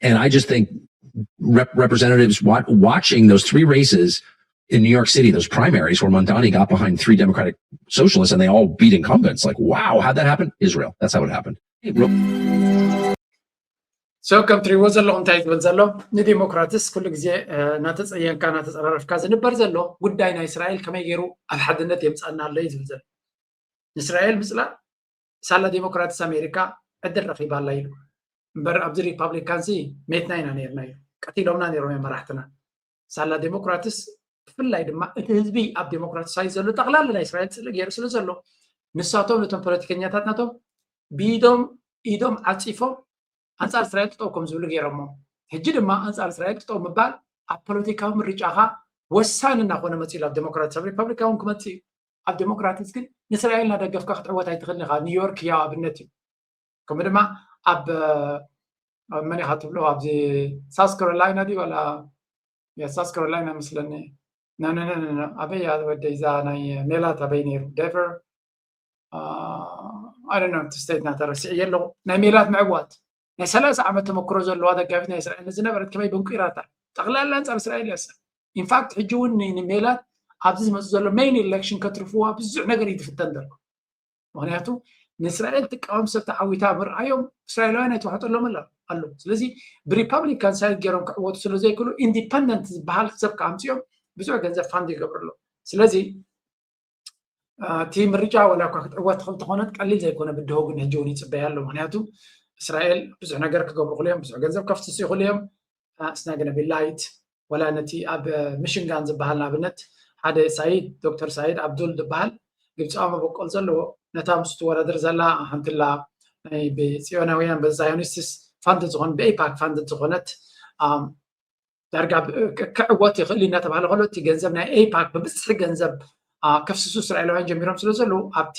And I just think rep- representatives wa- watching those three races in New York City, those primaries where Mamdani got behind three Democratic socialists and they all beat incumbents, like, wow, how'd that happen? Israel. That's how it happened. Hey, Ro- so ከም ትሪእዎ ዘለኹም እንታይ ዝብል ዘሎ? ንዲሞክራትስ ኩሉ ግዜ እናተፀየንካ እናተፀራረፍካ ዝንበር ዘሎ ጉዳይ ናይ እስራኤል ከመይ ገይሩ ኣብ ሓድነት የምፃና ኣሎ እዩ ዝብል ዘሎ። ንእስራኤል ምፅላእ ሳላ ዲሞክራትስ ኣሜሪካ ዕድል ረኺባ ኣላ ኢሉ እምበር ኣብዚ ሪፓብሊካንሲ ሜትና ኢና ነርና እዩ ቀቲሎምና ነሮም እዮም መራሕትና። ሳላ ዴሞክራትስ ብፍላይ ድማ እቲ ህዝቢ ኣብ ዴሞክራትስ ሳይድ ዘሎ ጠቕላላ ናይ እስራኤል ፅልኢ ገይሩ ስለ ዘሎ ንሳቶም ነቶም ፖለቲከኛታት ናቶም ብኢዶም ኢዶም ዓፂፎም ኣንፃር እስራኤል ጥጠው ከም ዝብሉ ገይሮሞ። ሕጂ ድማ ኣንፃር እስራኤል ጥጠው ምባል ኣብ ፖለቲካዊ ምርጫኻ ወሳኒ እናኾነ መፂሉ ኣብ ዴሞክራትስ ኣብ ሪፐብሊካውን ክመፅእ እዩ። ኣብ ዴሞክራትስ ግን ንእስራኤል እናደገፍካ ክትዕወት ኣይትኽእልን ኢኻ። ኒውዮርክ ያው ኣብነት እዩ። ከምኡ ድማ ኣብ መን ኢኻ ትብሎ ኣብዚ ሳውስ ካሮላይና ድዩ ዋላ ሳውስ ካሮላይና መስለኒ። ኣበይ ወደይ እዛ ናይ ሜላት ኣበይ ነይሩ ደቨር ኣይ ዶንት ኖ እቲ ስቴት ናተረሲዐ ኣለኹ። ናይ ሜላት ምዕዋት ናይ ሰላሳ ዓመት ተመክሮ ዘለዋ ደጋፊት ናይ እስራኤል ዝነበረት ከመይ በንቂራታ ጠቕላላ ኣንፃር እስራኤል እያ። ኢንፋክት ሕጂ እውን ንሜላት ኣብዚ ዝመፁ ዘሎ ሜይን ኢሌክሽን ከትርፍዋ ብዙሕ ነገር እዩ ዝፍተን ዘሎ። ምክንያቱ ንእስራኤል ትቃወም ሰብ ተዓዊታ ምርኣዮም እስራኤላውያን ኣይተዋሕጠሎም ኣሎ። ስለዚ ብሪፐብሊካን ሳይድ ገይሮም ክዕወቱ ስለዘይክእሉ ኢንዲፐንደንት ዝበሃል ሰብ ከኣምፅኦም ብዙሕ ገንዘብ ፋንድ ይገብሩ ኣለዉ። ስለዚ እቲ ምርጫ ዋላ እኳ ክትዕወት ትኽእል ተኾነት ቀሊል ዘይኮነ ብድሆ ግን ሕጂ እውን ይፅበያ ኣሎ። ምክንያቱ እስራኤል ብዙሕ ነገር ክገብሩ ይኽእሉ እዮም፣ ብዙሕ ገንዘብ ከፍስሱ ይኽእሉ እዮም። It's not gonna be light። ወላ ነቲ ኣብ ሚሽንጋን ዝበሃል ንኣብነት ሓደ ሳይድ ዶክተር ሳይድ ኣብዱል ዝበሃል ግብፃዊ መበቆል ዘለዎ ነታ ምስ ትወዳደር ዘላ ሓንትላ ናይ ብፅዮናውያን ብዛዮኒስትስ ፋንድ ዝኾነ ብኤፓክ ፋንድ ዝኾነት ዳርጋ ክዕወት ይኽእል እናተባሃለ ከሎ እቲ ገንዘብ ናይ ኤፓክ ብብዝሒ ገንዘብ ከፍስሱ እስራኤላውያን ጀሚሮም ስለ ዘለዉ ኣብቲ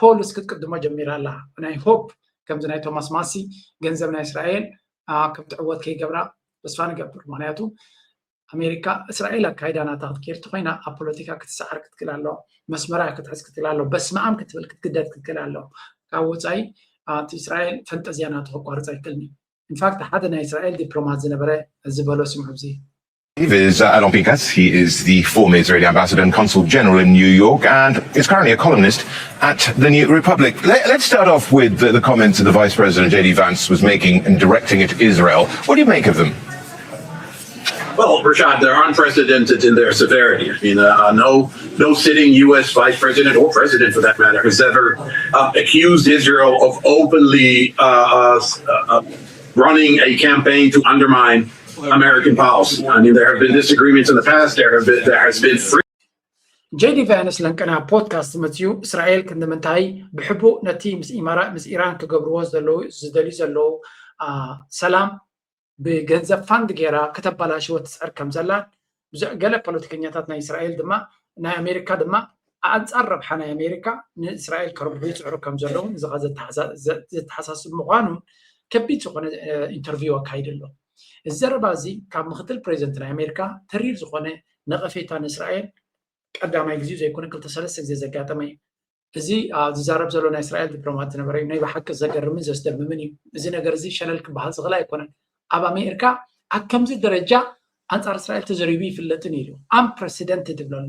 ፖልስ ክትቅድሞ ጀሚራ ኣላ። ናይ ሆፕ ከምዚ ናይ ቶማስ ማሲ ገንዘብ ናይ እስራኤል ከም ትዕወት ከይገብራ ተስፋ ንገብር። ምክንያቱ ኣሜሪካ እስራኤል ኣካይዳ ናታ ክትከይድ ተኮይና ኣብ ፖለቲካ ክትሰዓር ክትክእል ኣለዋ። መስመራ ክትሕዝ ክትክእል ኣለዋ። በስመኣም ክትብል ክትግደድ ክትክእል ኣለዋ። ካብ ወፃኢ እቲ እስራኤል ፈንጠዝያ ናቱ ከቋርፅ ኣይክእልን እዩ። ኢንፋክት ሓደ ናይ እስራኤል ዲፕሎማት ዝነበረ ዝበሎ ስምዑ እዚ is Alon Pinkas. He is the former Israeli ambassador and consul general in New York and is currently a columnist at the New Republic. Let, let's start off with the, the comments that the Vice President J D Vance was making and directing at Israel. What do you make of them? Well, Rashad, they're unprecedented in their severity. I mean, uh, no, no sitting U S vice president or president, for that matter, has ever uh, accused Israel of openly uh, uh, uh, running a campaign to undermine American policy. I mean, there have been disagreements in the past. There have been, there has been free. ጄዲ ቫንስ ለንቅና ፖድካስት መፅዩ እስራኤል ክንዲ ምንታይ ብሕቡእ ነቲ ምስ ኢማራ ምስ ኢራን ክገብርዎ ዘለዉ ዝደልዩ ዘለዉ ሰላም ብገንዘብ ፋንድ ገይራ ከተበላሽዎ ትፅዕር ከም ዘላን ብዙሕ ገለ ፖለቲከኛታት ናይ እስራኤል ድማ ናይ ኣሜሪካ ድማ ኣንፃር ረብሓ ናይ ኣሜሪካ ንእስራኤል ከርብሑ ይፅዕሩ ከም ዘለውን እዚ ዘተሓሳስብ ምኳኑን ከቢድ ዝኾነ ኢንተርቪው ኣካይዱ ኣሎ። እዚ ዘረባ እዚ ካብ ምክትል ፕሬዚደንት ናይ ኣሜሪካ ተሪር ዝኾነ ነቐፌታ ንእስራኤል ቀዳማይ ግዜ ዘይኮነ ክልተ ሰለስተ ግዜ ዘጋጠመ እዩ። እዚ ዝዛረብ ዘሎ ናይ እስራኤል ዲፕሎማት ዝነበረ እዩ። ናይ ብሓቂ ዘገርምን ዘስደምምን እዩ። እዚ ነገር እዚ ሸለል ክበሃል ዝኽእል ኣይኮነን። ኣብ ኣሜሪካ ኣብ ከምዚ ደረጃ ኣንፃር እስራኤል ተዘሪቡ ይፍለጥን ኢሉ ኣምፕረሲደንት ትብለሉ።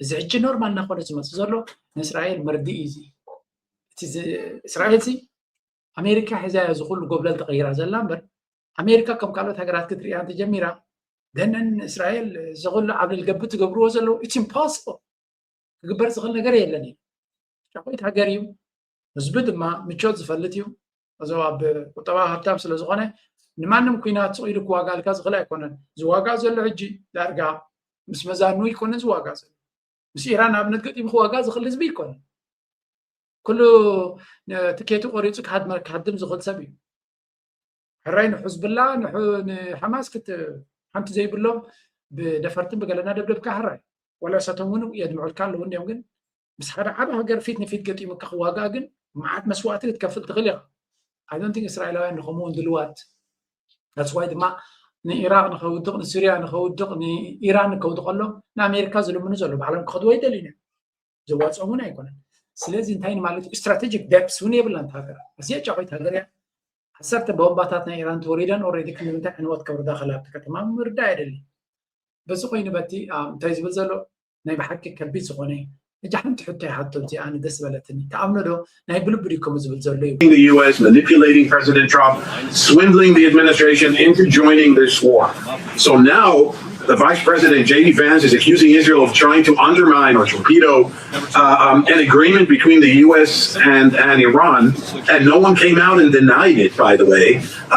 እዚ ሕጂ ኖርማል እናኾነ ዝመፅእ ዘሎ ንእስራኤል መርድእ እዩ። እዚ እስራኤል ዚ ኣሜሪካ ሒዛ እያ ዝኩሉ ጎብለል ተቐይራ ዘላ እምበር ኣሜሪካ ከም ካልኦት ሃገራት ክትርእያ እንተጀሚራ ደነን እስራኤል ዝኹሉ ዓብለል ገብእ ትገብርዎ ዘለዉ it's impossible። ክግበር ዝኽእል ነገር የለን እዩ። ጫቆይት ሃገር እዩ። ህዝቢ ድማ ምቾት ዝፈልጥ እዩ። እዚ ኣብ ቁጠባ ሃብታም ስለ ዝኾነ ንማንም ኩናት ስቕ ኢሉ ክዋጋልካ ዝኽእል ኣይኮነን። ዝዋጋእ ዘሎ ሕጂ ዳርጋ ምስ መዛኑ ይኮነን ዝዋጋእ ዘሎ ምስ ኢራን ንኣብነት ገጢሙ ክዋጋእ ዝኽእል ህዝቢ ይኮነን። ኩሉ ትኬቱ ቆሪፁ ክሃድም ዝኽእል ሰብ እዩ። ሕራይ ንሕዝብላ ንሓማስ ሓንቲ ዘይብሎም ብደፈርትን ብገለና ደብደብካ ሕራይ ወላ ሰቶም እውን የድምዑልካ ኣለዉ እንዲዮም ግን ምስ ሓደ ዓብ ሃገር ፊት ንፊት ገጢሙካ ክዋጋእ ግን መዓት መስዋእቲ ክትከፍል ትኽእል ኢኻ። ኣይዶንቲንግ እስራኤላውያን ንኸምኡውን ድልዋት that's why ድማ ንኢራቅ ንኸውድቕ ንሱርያ ንኸውድቕ ንኢራን ንከውድቐሎም ንኣሜሪካ ዝልምኑ ዘሎ ባዕሎም ክኸድዎ ይደልዩን እዮም። ዘዋፅኦም እውን ኣይኮነን። ስለዚ እንታይ ማለት እዩ ስትራቴጂክ ደፕስ እውን የብላን ሃገር ኣዝያ ጫቆይት ሃገር እያ። ዓሰርተ ቦምባታት ናይ ኢራን ተወሪደን ኦሬዲ ክንምንታይ ዕንወት ከውርዳ ከላብቲ ከተማ ምርዳ የደሊ። በዚ ኮይኑ በቲ እንታይ ዝብል ዘሎ ናይ ብሓቂ ከቢድ ዝኾነ ሕጂ ሓንቲ ሕቶ ይሓቶ እዚኣ ንደስ በለትኒ ተኣምኖ ዶ ናይ ብልቢ ድዩ ከምኡ ዝብል ዘሎ እዩ the U S, manipulating President Trump, swindling the administration into joining this war. So now the Vice President J D Vance is accusing Israel of trying to undermine or torpedo uh, um, an agreement between the U S and, and Iran, and no one came out and denied it, by the way,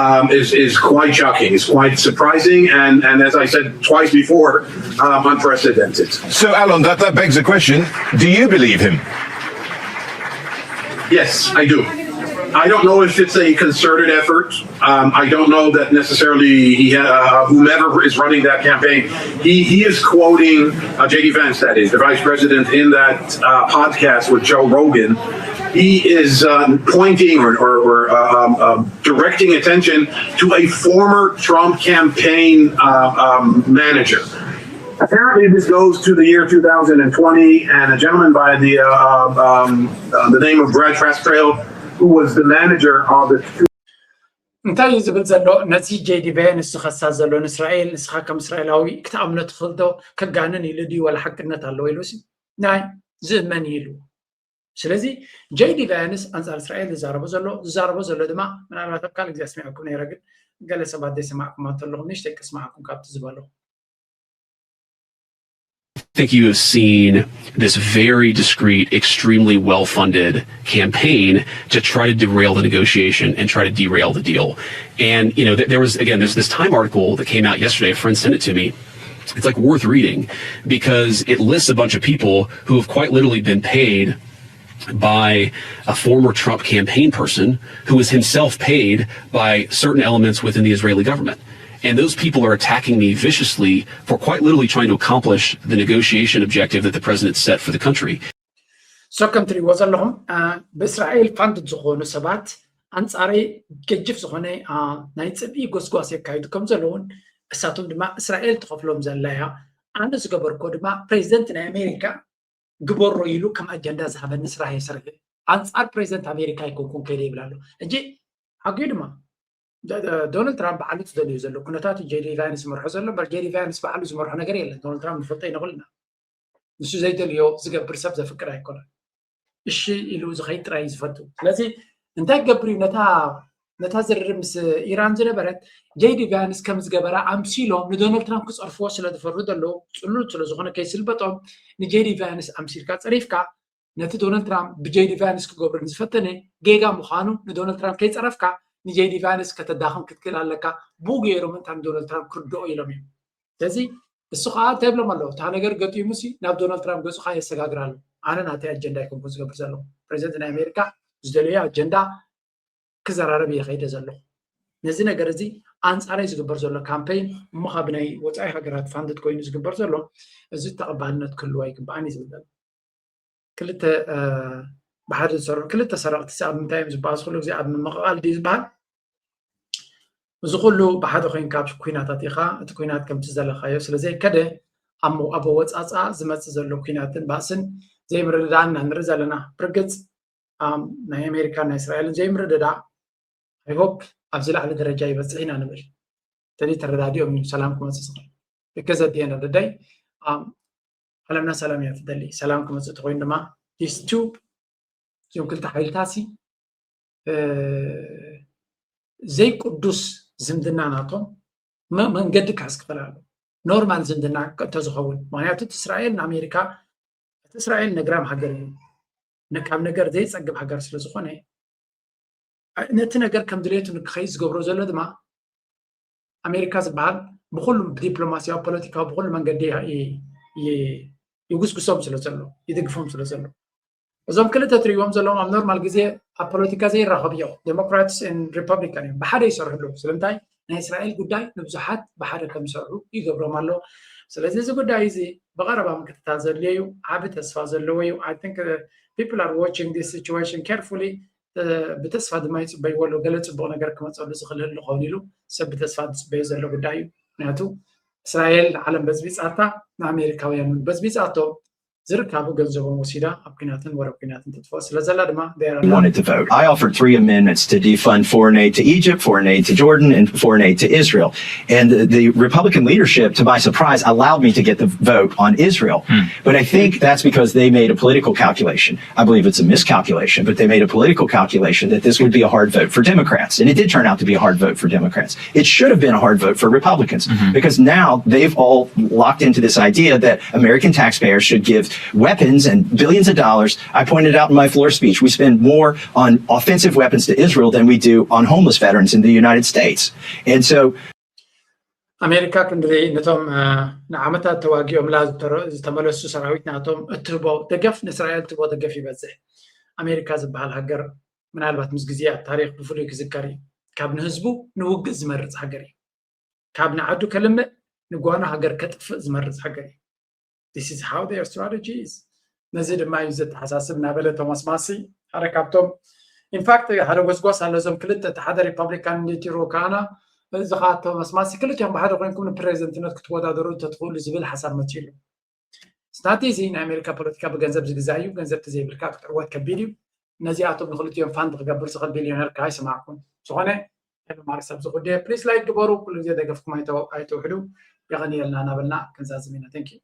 um, is, is quite shocking. It's quite surprising, and, and as I said twice before, um, unprecedented. So, Alon, that, that begs the question, do you believe him? Yes, I do. I don't know if it's a concerted effort. Um, I don't know that necessarily he, uh, whomever is running that campaign, he, he is quoting uh, J D Vance, that is, the vice president, in that uh, podcast with Joe Rogan. He is uh, pointing or, or, or uh, um, um, directing attention to a former Trump campaign uh, um, manager. Apparently, this goes to the year two thousand twenty, and a gentleman by the uh, um, uh, the name of Brad Trastrail, who was the manager of the. እንታይ እዩ ዝብል ዘሎ ነዚ ጄዲ ቬንስ ዝኸሳ ዘሎ ንእስራኤል ንስኻ ከም እስራኤላዊ ክትኣምኖ ትኽእል ዶ ከጋንን ኢሉ ድዩ ወላ ሓቅነት ኣለዎ ኢሉ ሲ ናይ ዝእመን እዩ ኢሉ ስለዚ ጄዲ ቬንስ ኣንፃር እስራኤል ዝዛረቦ ዘሎ ዝዛረቦ ዘሎ ድማ ምናልባት ኣብ ካልእ ግዜ ኣስሚዐኩም ነይረ ግን ገለ ሰባት ዘይሰማዕኩም እንተለኹም ንእሽተይ ከስማዕኩም ካብቲ ዝበሎ I think you have seen this very discreet, extremely well funded campaign to try to derail the negotiation and try to derail the deal. And, you know, there was, again, there's this Time article that came out yesterday. A friend sent it to me. It's like worth reading because it lists a bunch of people who have quite literally been paid by a former Trump campaign person who was himself paid by certain elements within the Israeli government. And those people are attacking me viciously for quite literally trying to accomplish the negotiation objective that the president set for the country. So ከም ትሪእዎ ዘለኹም ብእስራኤል ፋንድድ ዝኾኑ ሰባት ኣንፃረይ ገጅፍ ዝኾነ ናይ ፅልኢ ጎስጓስ የካይዱ ከም ዘለውን እሳቶም ድማ እስራኤል ትኸፍሎም ዘላ እያ ኣነ ዝገበርኮ ድማ ፕሬዚደንት ናይ ኣሜሪካ ግበሮ ኢሉ ከም ኣጀንዳ ዝሃበኒ ስራሕ እየ ሰሪሐ ኣንፃር ፕሬዚደንት ኣሜሪካ ኣይኮንኩን ከይደ ይብል ኣሎ ሕጂ ሓጊኡ ድማ ዶናልድ ትራምፕ ባዕሉ ዝደልዩ ዘሎ ኩነታት ጀዲ ቫንስ ዝመርሖ ዘሎ እምበር ጀዲ ቫንስ ባዕሉ ዝመርሖ ነገር የለን ዶናልድ ትራምፕ ንፈልጦ ኢና ኩልና ንሱ ዘይደልዮ ዝገብር ሰብ ዘፍቅር ኣይኮነን እሺ ኢሉ ዝኸይድ ጥራይ ዝፈቱ ስለዚ እንታይ ክገብር እዩ ነታ ነታ ዝርርብ ምስ ኢራን ዝነበረት ጀዲ ቫንስ ከም ዝገበራ ኣምሲሎም ንዶናልድ ትራምፕ ክፀርፍዎ ስለ ዝፈርሁ ዘለዉ ፅሉል ስለ ዝኾነ ከይስልበጦም ንጀዲ ቫንስ ኣምሲልካ ፀሪፍካ ነቲ ዶናልድ ትራምፕ ብጀዲ ቫንስ ክገብሮ ንዝፈተነ ጌጋ ምዃኑ ንዶናልድ ትራምፕ ከይፀረፍካ ንጀዲ ቫንስ ከተዳኽም ክትክእል ኣለካ ብኡ ገይሮም እንታ ንዶናልድ ትራምፕ ክርድኦ ኢሎም እዮም ስለዚ እሱ ከዓ እንታይ ይብሎም ኣለዉ እታ ነገር ገጢሙ ሲ ናብ ዶናልድ ትራምፕ ገፁ ከዓ የሰጋግር ኣሎ ኣነ ናተይ ኣጀንዳ ኣይኮንኩ ዝገብር ዘለኹ ፕሬዚደንት ናይ ኣሜሪካ ዝደለዮ ኣጀንዳ ክዘራረብ እየ ከይደ ዘለኹ ነዚ ነገር እዚ ኣንፃረይ ዝግበር ዘሎ ካምፔይን እሞ ካብ ናይ ወፃኢ ሃገራት ፋንድድ ኮይኑ ዝግበር ዘሎ እዚ ተቐባልነት ክህልዋ ይግባኣን እዩ ዝብል ዘሎ ክልተ ብሓደ ዝሰርሑ ክልተ ሰረቕቲ ኣብ ምንታይ እዮም ዝበኣሱ ኩሉ ግዜ ኣብ ምምቕቓል ድዩ ዝበሃል እዚ ኩሉ ብሓደ ኮይንካ ኣብ ኩናት ኣቲኻ እቲ ኩናት ከምቲ ዘለኻዮ ስለ ዘይከደ ኣብ ኣብ ወፃፃ ዝመፅእ ዘሎ ኩናትን ባእስን ዘይምርድዳእን ኢና ንርኢ ዘለና ብርግፅ ናይ ኣሜሪካን ናይ እስራኤልን ዘይምርድዳእ I hope ኣብዚ ላዕሊ ደረጃ ይበፅሕ ኢና ንብል ተዲ ተረዳዲኦም እዩ ሰላም ክመፅእ ዝኽእል because at the end of the day ዓለምና ሰላም እያ ትደሊ ሰላም ክመፅእ ተኮይኑ ድማ these two እዚኦም ክልተ ሓይልታሲ ዘይቅዱስ ዝምድና ናቶም መንገዲ ክሕዝ ክኽእል ኣሎ ኖርማል ዝምድና እንተዝኸውን ምክንያቱ እቲ እስራኤል ንኣሜሪካ እቲ እስራኤል ነግራም ሃገር እዩ ካብ ነገር ዘይፀግብ ሃገር ስለ ዝኾነ ነቲ ነገር ከም ድሌቱ ንክኸይድ ዝገብሮ ዘሎ ድማ ኣሜሪካ ዝበሃል ብኩሉ ዲፕሎማሲያዊ ፖለቲካዊ ብኩሉ መንገዲ ይጉስጉሶም ስለ ዘሎ ይድግፎም ስለ ዘሎ እዞም ክልተ ትሪእዎም ዘለዎም ኣብ ኖርማል ግዜ ኣብ ፖለቲካ ዘይራኸቡ እዮም። ዴሞክራትስ ሪፐብሊካን እዮም፣ ብሓደ ይሰርሑ ኣለዉ። ስለምንታይ? ናይ እስራኤል ጉዳይ ንብዙሓት ብሓደ ከም ዝሰርሑ ይገብሮም ኣሎ። ስለዚ እዚ ጉዳይ እዚ ብቐረባ ምክትታል ዘድልዮ እዩ። ዓቢ ተስፋ ዘለዎ እዩ። I think people are watching this situation carefully። ብተስፋ ድማ ይፅበይዎ ኣለዉ። ገለ ፅቡቕ ነገር ክመፀሉ ዝኽእል ክኸውን ኢሉ ሰብ ብተስፋ ዝፅበዮ ዘሎ ጉዳይ እዩ። ምክንያቱ እስራኤል ንዓለም በፅቢፃታ፣ ንኣሜሪካውያን እውን በፅቢፃቶ፣ ዝርካቡ ገንዘቦም ወሲዳ ኣብ ኩናትን ወረ ኩናትን ትጥፍኦ ስለ ዘላ ድማ wanted to vote. I offered three amendments to defund foreign aid to Egypt, foreign aid to Jordan, and foreign aid to Israel. And the Republican leadership, to my surprise, allowed me to get the vote on Israel. But I think that's because they made a political calculation. I believe it's a miscalculation, but they made a political calculation that this would be a hard vote for Democrats. And it did turn out to be a hard vote for Democrats. It should have been a hard vote for Republicans because now they've all locked into this idea that American taxpayers should give weapons and billions of dollars. I pointed out in my floor speech, we spend more on offensive weapons to Israel than we do on homeless veterans in the United States. And so ኣሜሪካ ክንድዚ ነቶም ንዓመታት ተዋጊኦምላ ዝተመለሱ ሰራዊት ናቶም እትህቦ ደገፍ ንእስራኤል እትህቦ ደገፍ ይበዝሕ። ኣሜሪካ ዝበሃል ሃገር ምናልባት ምስ ግዜ ኣብ ታሪክ ብፍሉይ ክዝከር እዩ። ካብ ንህዝቡ ንውግእ ዝመርፅ ሃገር እዩ። ካብ ንዓዱ ከልምዕ ንጓኑ ሃገር ከጥፍእ ዝመርፅ ሃገር እዩ። This is how their strategy is። ነዚ ድማ እዩ ዘተሓሳስብ እናበለ ቶማስ ማሲ ሓደ ካብቶም ኢንፋክት ሓደ ጎስጓስ ኣሎ። እዞም ክልተ እቲ ሓደ ሪፐብሊካን ኔቲሮ ካና እዚ ከዓ ቶማስ ማሲ ክልቲኦም ብሓደ ኮይንኩም ንፕሬዚደንትነት ክትወዳደሩ እንተትኽእሉ ዝብል ሓሳብ መፂሉ። ስናቲ እዚ ናይ ኣሜሪካ ፖለቲካ ብገንዘብ ዝግዛእ እዩ። ገንዘብ ተዘይብልካ ክትዕወት ከቢድ እዩ። ነዚኣቶም ንክልቲኦም ፋንድ ክገብር ዝኽእል ቢልዮነር ከዓ ኣይሰማዕኩን። ዝኾነ ማርስ ኣብዚ ጉዳይ ፕሊስ ላይክ ግበሩ። ኩሉ ግዜ ደገፍኩም ኣይተውሕዱ። የቐንየልና እናበልና ክንዛዝም ኢና። Thank you።